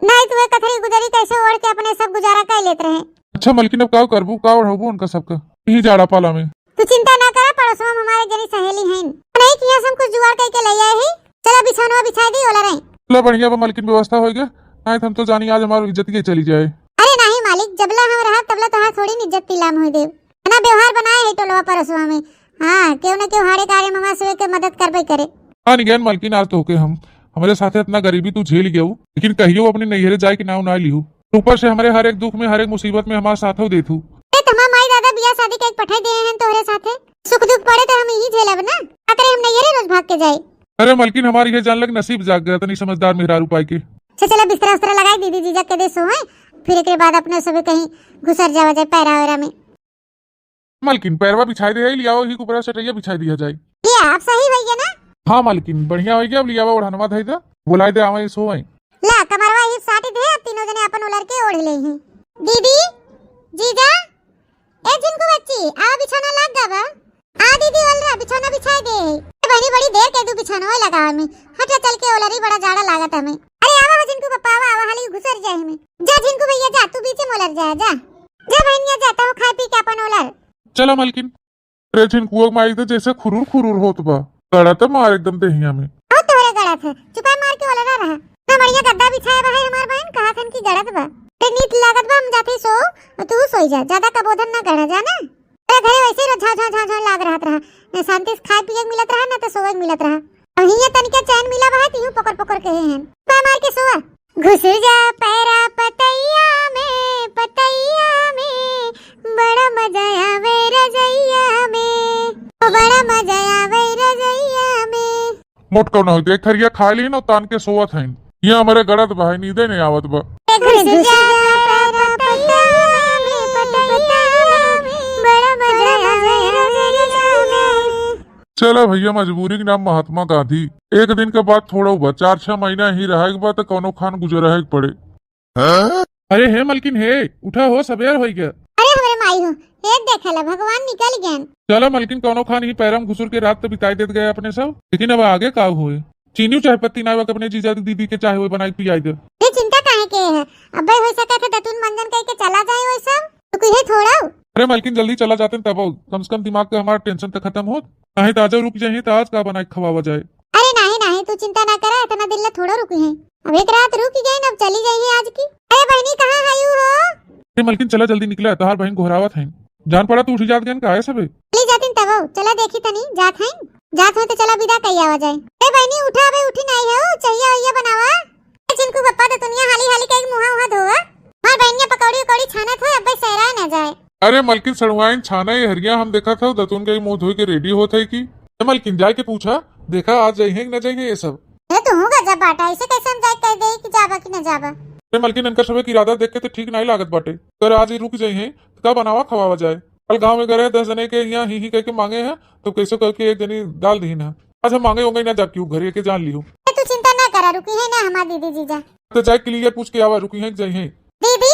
नहीं तो वे कथरी गुदरी कैसे ओढ़ के अपने सब गुजारा कर लेत रहे। अच्छा मलकिन, अब का करबू, का ओढ़बू उनका सबका यही जाड़ा पाला में? तू चिंता ना करा, पड़ोसवा में हमारे जनी सहेली हैं, नहीं किया हम कुछ जुगाड़ करके ले आए ही। चला बिछौनवा बिछाई दी, ओला रही। चला बढ़िया बा मलकिन, व्यवस्था हो गया, नहीं तो हम तो जानी आज हमारी इज्जत के चली जाए। अरे नहीं मालिक, जबला हम रहा तबला तोहार थोड़ी न इज्जत नीलाम हो देव। ना व्यवहार बनाए है टोलवा पड़ोसवा में। हाँ, केहू ना केहू हाड़े कारे ममा सुए के मदद करबे करे। हाँ निगेन मलकिन, आज तो होके हम, हमरे साथे इतना गरीबी तू झेल गयू, लेकिन कहियो अपने नैहरे जाए के नाव ना लिहू। ऊपर से हमरे हर एक दुख में, हर एक मुसीबत में हमार साथ हो देत हू। ए, तमार माई दादा बियाह शादी के एक पठाई दे हैं तोहरे साथे। सुख दुख पड़े तो हम यही झेलब ना। अतरे हम नैहरे रोज भाग के जाए। अरे मलकिन, हमार इहे जान लग नसीब जाग गया, तनी समझदार मेहरारू पाई के। अच्छा, चला बिस्तरा उस्तरा लगाई दीदी जीजा के दे सोए, फिर एकरे बाद अपने सबे कहीं घुसर जावा जाए पैरा वैरा में। मलकिन, पैरवा बिछाई दे, लियाओ ही ऊपरा चटैया बिछाई दिया जाए। ये आप सही भैया ना? हाँ मलकिन, बढ़िया होइ गया। अब लियावा ओढ़नवा धई दे, बुलाई दे, आवे सोए। ला कमरवा ही साटी दे, अब तीनों जने अपन उलर के ओढ़ ले ही। दीदी, जीजा, ए झिनकू बच्ची, आवा बिछौना लाग गा बा। आ दीदी, ओलरा, बिछौना बिछाई दे। ए बहिनी, बड़ी देर कइ दू बिछौनवा लगावे में। हटा चल के ओलरी, बड़ा जाड़ा लागत हमें। अरे आवा हो झिनकू पप्पा, आवा, आवा, हाली घुसर जाए हमें। जा झिनकू भैया जा, तू बीचे में ओलर जा, जा। जा बहिनिया जा, तहु खाए पी के अपन ओलर। चला मलकिन। अरे झिनकुआ माई तो जैसे खुरूर खुरूर होत बा। गड़ा त मार एकदम देहिया में। ओ तोहरे गड़ा थे, चुपाई मार के ओलरा रहा। ना बढ़िया गद्दा बिछाया बा है हमार बहन, कहा थन की गड़त बा। ते नीत लागत बा, हम जाते सो, और तू सोई जा, ज्यादा कबोधन ना गढ़ा जा ना। अरे घरे वैसे ही रोज झाँव, झाँव, झाँव, झाँव लाग रहत रहा। न शांति से खाए पिए के मिलत रहा, न तो सोए के मिलत रहा। अब हियाँ तनिका चैन मिला बा है, तिहू पकड़ पकड़ के हैं। पा मार के सोआ। घुस जा पैरा पतैया में, पतैया में, बड़ा मजा आवे रजैया में, ओ बड़ा मजा आवे रजैया में। मोटका ना होते, एक थरिया खा ली ना, तान के सोवत हैं। ये हमारे गड़त बा है, नींदे नहीं आवत बा। घुस जा पैरा पतैया में, पतैया में, बड़ा मजा आवे रजैया में। चला भैया, मजबूरी के नाम महात्मा गांधी। एक दिन के बाद थोड़ा बा, चार छह महीना ही रहे के बाद तो कौनो खान गुजरे के पड़े। अरे हे मलकिन हे, उठा हो, सबेर होई गया। अरे हमरे माई हो, हे देखला भगवान निकल गए। चला मलकिन, कौनो खान ही पैरम घुसुर के रात तो बिताई देत गए अपने सब, लेकिन अब आगे का होए? चीनी चाय पत्ती ना बा, अपने जीजा दीदी के चाय होए बनाई पियाई दे। ये चिंता काहे के है? अबे हो सकत है दतुन मंजन कह के चला जाए वो सब, तो कोई है थोड़ा। अरे मलकिन, जल्दी चला जाते तब, कम से कम दिमाग के हमारा टेंशन तो खत्म होत। नहीं तो आज रुक जाइए तो आज का बनाई खवावा जाए। अरे नहीं नहीं, तू चिंता ना करा, इतना दिन ला थोड़ा रुकी है। अब एक रात रुक गए, अब चली जाइए आज की। अरे बहनी, कहाँ है यू हो? अरे मलकिन, चला जल्दी निकला, तहार बहन गोहरावत है। जान पड़ा तू उठी जात गए का है सबे? चली जातिन तब, चला देखी तनी जात है। जात हो तो चला विदा कही आवा जाए। अरे बहनी उठा, अबे उठी नहीं है, चाहिए वहिया बनावा। ए चिनकू बप्पा तो दुनिया हाली हाली कह के मुहा उहा धोवा। मार बहनिया पकौड़ी उकौड़ी छानत हो, अबे सहराए ना जाए। अरे मलकिन सड़ुआइन छाना ये हरिया हम देखा था, दतुन के मुंह धोई के रेडी होत है कि। ए मलकिन जाए के पूछा, देखा आज जाई है कि ना जाई है ये सब। ए तू हूँ गजब बाटा, ऐसे कैसे हम जाए कह दे कि जाबा कि ना जाबा। ए मलकिन इनका सबे के इरादा देख के तो ठीक नहीं लागत बाटे। कर आज ही रुक जाई है तो का बनावा खवावा जाए। कल गाँव में गए दस जने के यहाँ ही ही कह के मांगे हैं, तो कैसे करके एक जनी डाल दी ना। आज हम मांगे होंगे ना जाके घरे के जान लियो। ए तू चिंता ना करा, रुकी है ना हमार दीदी जीजा। तो जाए के लिए पूछ के आवा, रुकी है कि जाई है। दीदी,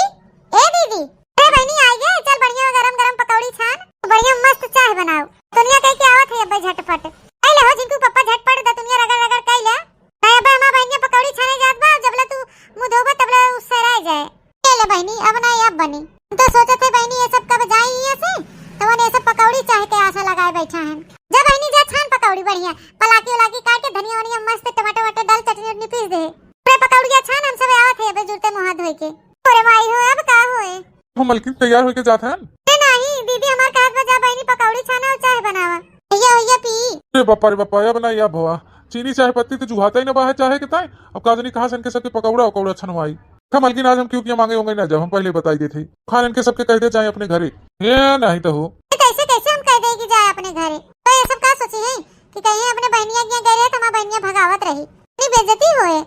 ए दीदी, अरे बहनी आई गए, चल बढ़िया गरम गरम पकौड़ी छान, बढ़िया मस्त चाय बनाओ। दुनिया कह के आवत है अब्बे झटपट। ए ले हो जिनकू पप्पा झटपट दतुनिया रगड़ रगड़ कई ले। नहीं अब्बे हमार बहनिया पकौड़ी छाने जात बा, जबले तू मुंह धोबे तबले उ सहराए जाए। ए ले बहनी, अब ना अब बनी। हम तो सोचत है बहनी ये सब कब जाई हियां से, तवन ये सब पकौड़ी चाय के आशा लगाए बैठा है। जा बहनी जा छान पकौड़ी बढ़िया, पलाकी उलाकी काट के धनिया वनिया मस्त टमाटर वमाटर डाल चटनी उटनी पीस दे। अरे पकौड़िया छान, हम सब आवत है अबे जुरते मुंह हाथ धोए के। अरे माई हो, अब का होए? हम मलकिन तैयार होके जात हन। अरे नाही, दीदी हमार कहत बा जा बहिनी पकौड़ी छाना और चाय बनावा। भैया, भैया पी। अरे बापा रे बापा, अब ना या भवा। चीनी चाय पत्ती तो जुहाता ही ना बाहर चाहे के ताई। अब का जानी कहाँ से इनके सबके पकौड़ा उकौड़ा छनवाई। खा मलकिन, आज हम क्यों किया मांगे होंगे ना जाओ, हम पहले बताई देते। खान इनके सबके कह दे जाए अपने घरे। ये नहीं तो हो। ये कैसे, कैसे हम कह दे कि जाए अपने घरे? तो ये सब का सोची है कि कहीं अपने बहनिया के यहाँ गए रहे तो हमार बहनिया भगावत रही। इतनी बेइज्जती होए।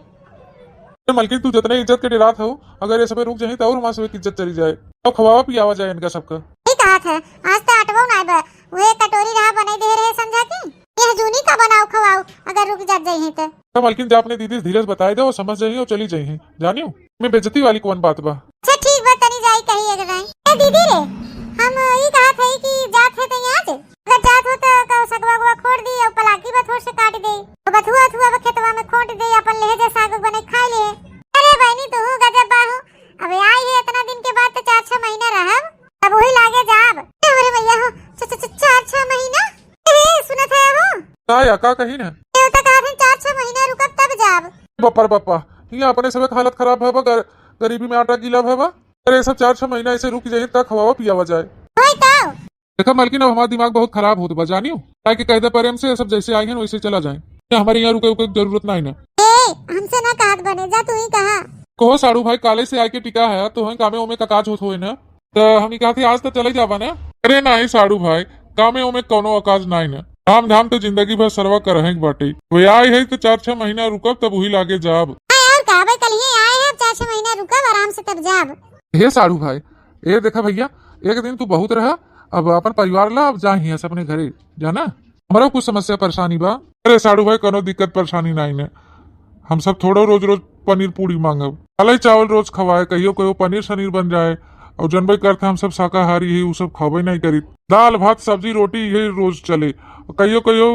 ए मलकिन, तू जितने इज्जत के डेरात हो, अगर ये सबे रुक जाही, तो और हमार सबे की इज्जत चली जाए। अब खवावा पियावा जाए इनका सबका। ई कहा था, आज तो आटवो ना बा, वह कटोरी रहा बनाई दे रहे समझा के। यह जूनी का बनाओ खवाओ, अगर रुक जात जाई है तो। तो मलकिन, जा अपने दीदी से धीरे से बताई दे, वो समझ जाई और चली जाई है। जानियो, मैं बेइज्जती वाली कौन बात बा? अच्छा ठीक बा, तनी जाई कही एक राय। ए दीदी रे, हम ई कहा था कि जात है तो यहाँ से अगर जात हो तो का सगवा गवा खोट दी और पलाकी बथुआ से काट दे। तो बथुआ अथुआ बा खेतवा में खोट दे, अपन ले जा साग बने खा ले। अरे बहनी तू गजब बाहू, अबे आई है इतना दिन के बाद तो चार छह महीना रहब, तब वही लागे जाब। ए, अरे भैया हो, च-, च-, च-, चार छह महीना? ए, सुनत है हो? का या, का कही ना? ए, तो कहा थे चार छह महीना रुकब तब जाब। बापा रे बापा, ये अपने सबे के हालत खराब है बा, गर-, गरीबी में आटा गीला है बा। अरे सब चार छह महीना ऐसे रुक जाए, तक खवावा पियावा जाए। होई तो। देखा मालकिन, अब हमार दिमाग बहुत खराब होत बा, जानियो। काहे के कह दे प्रेम से, सब जैसे आई हैं वैसे चला जाए। या हमारे यहाँ रुके, रुके के जरूरत नहीं ना। ए, हमसे ना कहत बने, जा तू ही कहा। कहो साड़ू भाई, काले से आके टिका है, तो हम कामे ओमे का काज होत होए ना। तो हम ही कहा थे, आज तो चले जाबा ना। अरे नहीं साड़ू भाई, कामे ओमे कोनो अकाज नहीं ना। काम धाम तो जिंदगी भर सरवा करहे के बाटे। वे आए है तो चार छह महीना रुकब, तब वही लागे जाब। हाँ, और का, भाई कल ही आए हैं, अब चार छह महीना रुकब आराम से, तब जाब। हे साढ़ू भाई, ए देखा भैया, एक दिन तू बहुत रहा, अब अपन परिवार ला, अब जा हियां से अपने घरे, जाना। हमरा कुछ समस्या परेशानी बा। अरे साढ़ू भाई, कोनो दिक्कत परेशानी नाई ने। हम सब थोड़ो रोज रोज पनीर पूड़ी मांगब। अलई चावल रोज खवाए, कहियो कहियो पनीर सनीर बन जाए। और जनबे करत हम सब शाकाहारी ही, उ सब खाबे नहीं करी। दाल भात सब्जी रोटी यही रोज चले। कहियो कहियो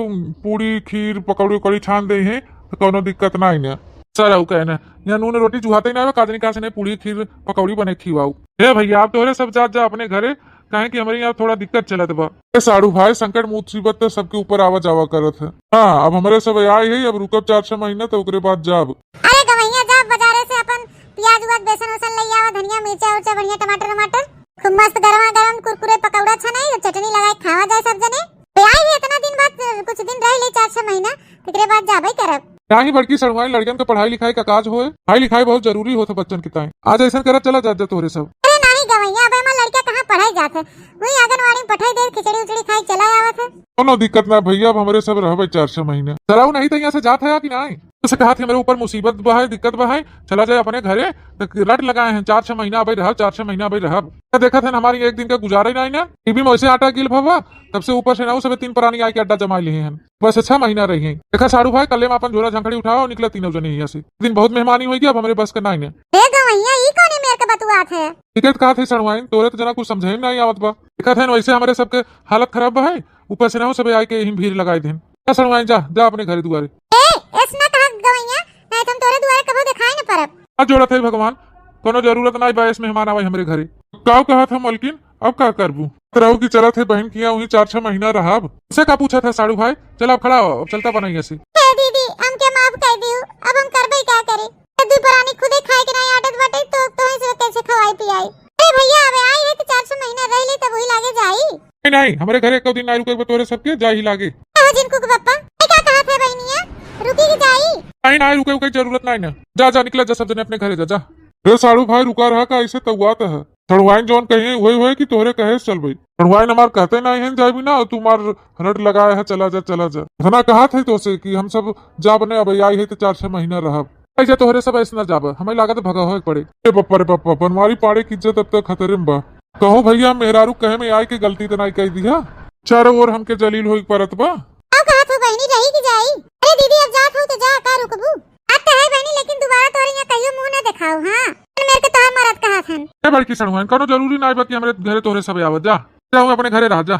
पूड़ी खीर पकौड़ी उकौड़ी छान दे हैं, तो कोनो दिक्कत नाई ने। सर, कहना यहाँ नून रोटी जुहाते ही ना, काजनी कासे ने पूड़ी खीर पकौड़ी बने खिवाऊ। हे भैया, आप तोहरे सब जात जा अपने घरे, काहे कि हमरे यहाँ थोड़ा दिक्कत चलत बा। ए साढ़ू भाई, संकट मुसीबत तो सबके ऊपर आवा जावा करत है। हाँ, अब हमरे सब आए है, अब रुकब चार छह महीना, तो ओकरे बाद जाब। अरे गवैया, जा बाजारे से अपन प्याज उआज, बेसन उसन ले आवा, धनिया, मिर्चा उर्चा, बढ़िया टमाटर वमाटर, खूब मस्त गरमा गरम कुरकुरे पकौड़ा छनाई और चटनी लगाए खावा जाए सब जने। ए आई है इतना दिन बाद, कुछ दिन रह ले, चार छह महीना, तेकरे बाद जाबे करब। नाही बड़की सड़ुआइन, लड़कन के पढ़ाई लिखाई का काज होए, पढ़ाई लिखाई बहुत जरूरी होत है बच्चन के ताई। आज ऐसन करत चला जात जा तोहरे सब। अरे नाही गवैया, अब एमा लड़का कहाँ पढ़ाई जात है, वही आंगनवाड़ी में पठाई दे, खिचड़ी उचड़ी खाई चला आवत है। कोनो दिक्कत ना भैया, अब हमरे सब रहबे चार छह महीना। सराऊ नहीं तो यहाँ से जात है कि नाही? उसे कहा थे मेरे ऊपर मुसीबत बा है, दिक्कत बा है, चला जाए अपने घरे। तो रट लगाए हैं, चार छह महीना अबे रहब, चार छह महीना अबे रहब। देखत है हमारी एक दिन का गुजारा ही नाही ना, टीवी में वैसे आटा गिल भवा, तब से ऊपर से ना उसे तीन प्राणी आके अड्डा जमा लिए हैं। बस छह महीना रही हैं। देखा साढ़ू भाई, कल्ले में अपन झोला झंखड़ी उठाओ और निकला तीनों जने यहाँ से। दिन बहुत मेहमानी होगी, अब हमरे बस का नाही ने। हे गवैया, ई कौने मेर के बतुआत है? टिकट कहा थे सड़वाइन, तोरे तो जना कुछ समझे में नाही आवत बा। देखा थे वैसे हमरे सबके हालत खराब बा है, ऊपर से ना सब आके यहीं भीड़ लगाए देन। जा सड़वाइन, जा, जा अपने घरे दुआरे। ए, ऐस ना कहा गवैया, नाही तो हम तोरे दुआरे कबो दिखाई न परब। हाथ जोड़त है भगवान, कोनो जरूरत नाही बा ऐस मेहमान आवे हमरे घरे। का कहा था मलकिन, अब का करबू? रहू की चलत है बहन किया, वहीं चार छह महीना रहब। उसे का पूछा था साढ़ू भाई? चल अब खड़ा हो, अब चलता बनाइए से। हे दीदी, हमके माफ कर दियो, अब हम करबे का करे? दू प्राणी खुदे खाए के नाही आदत बाटे, तो तोहे से कैसे खवाई पियाई? अरे भैया, अबे आई है तो चार छह महीना रह ले, तब वही लागे जाई। नाही, नाही, हमरे घरे एको दिन नाही रुके तोरे सबके, जा ही लागे। कहो जिनको के पप्पा, ए का कहा थे बहनिया, रुकी के जाई? नाही, नाही, रुके, रुके जरूरत नाही ना। जा, जा, निकला जा, सब जने अपने घरे जा, जा। रे साढ़ू भाई, रुका रहा का, ऐसे तउआत है। सड़वाइन जौन कहिए, वही होए कि तोहरे कहे से चलबे। सड़वाइन हमार कहते नाही है, जाबी ना, और तू मार रट लगाए है, चला जा, चला जा। इतना कहा थे तो से कि हम सब जा बने, अब आई है तो चार छह महीना रहब। ऐसे तोहरे सब ऐसे ना जाब, हमें लागत भगा होए पड़े। ए पप्पा रे पप्पा, बनवारी पाड़े की इज्जत अब तक खतरे में बा। कहो भैया, मेहरारू कहे में आए के गलती तो नाही कह दिया, चारों ओर हमके जलील होई परत बा। अब कहा थो बहनी रही कि जाई? अरे दीदी, अब जात हो तो जा, का रुकबू? अब तो है बहनी, लेकिन दोबारा तोरे यहाँ कहियो मुंह ना दिखाओ, हाँ? मेरे के तोहार मरद कहा थन। ए बड़की सड़ुआइन, कोनो जरूरी नाही बा कि हमरे घरे तोहरे सब आवत, जा। जाओ अपने घरे रह जा।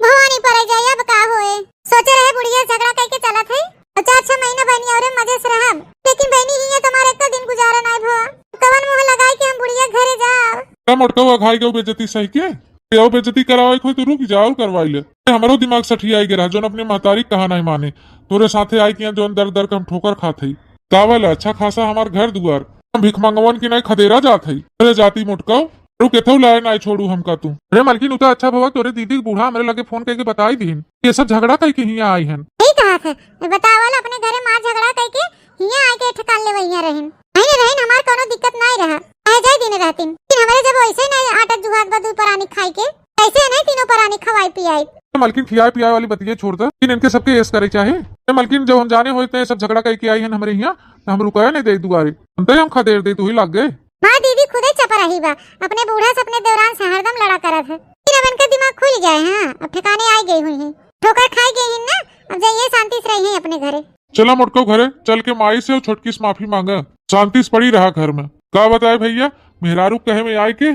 भवानी परे जाए, अब का होए? सोचे रहे बुढ़िया झगड़ा करके चलत है, और चार छह महीना बहनी और मजे से रहब, लेकिन बहनी ही है तुम्हारे एक दिन गुजारा नाही भवा। कवन मुंह लगाए कि हम बुढ़िया घरे जाओ? का मोटका हुआ घाई गऊ बेइज्जती सही के? केहू बेइज्जती करावे के होई तो रुक जा और करवाई ले। ए, हमरो दिमाग सठियाई गे रहा, जौन अपने महतारी कहा नाही माने। तोरे साथे आई किया जौन दर दर के हम ठोकर खात हई। कावल अच्छा खासा हमार घर दुआर। हम भिख मंगवन की नाही खदेरा जात हई। अरे जाती मोटकाऊ, रुक एथौ लाए नाही छोड़ू हमका तू। अरे मलकिन, उता अच्छा भवा तोरे दीदी के बूढ़ा हमरे लगे फोन करके बताई दीन। ये सब झगड़ा कई के हियां आई हन। यही कहा थे, बतावल अपने घरे मार झगड़ा कई के हियां आके ठिकान लेवइया रहिन। अहिने रहिन, हमार कौनो दिक्कत नाई रहा, कहे जाए दिन रहतिन। लेकिन हमरे जब वैसे नाई आटा जुहात बा दू परानी खाई के, कैसे नहीं तीनों परानी खवाई पियाई? ए मलकिन, खियाए पियाए वाली बतिये छोड़ दे, लेकिन इनके सबके ऐस करे चाहे। ए मलकिन, जब हम जाने होते हैं सब झगड़ा करके आई हैं हमरे यहाँ, तो हम रुकाया नहीं दे दुआरे, हम तो हम खदेड़ दे, तू ही लग गए। माँ दीदी खुदे चपराही बा, अपने बूढ़ा से अपने देवरान से हरदम लड़ा करत है। लेकिन अब इनका दिमाग खुल गया है, हाँ, अब ठिकाने आई गई हुई है, ठोकर खाई गई है ना, अब जाइए शांति से रहिए अपने घरे। चला मोटको घरे चल के माई से और छोटकी से माफी मांगा, शांति से पड़ी रहा घर में। का बताए भैया, मेहरारू कहे में आए के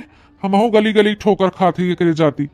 हमहू गली गली ठोकर खात ही एकरे जाती।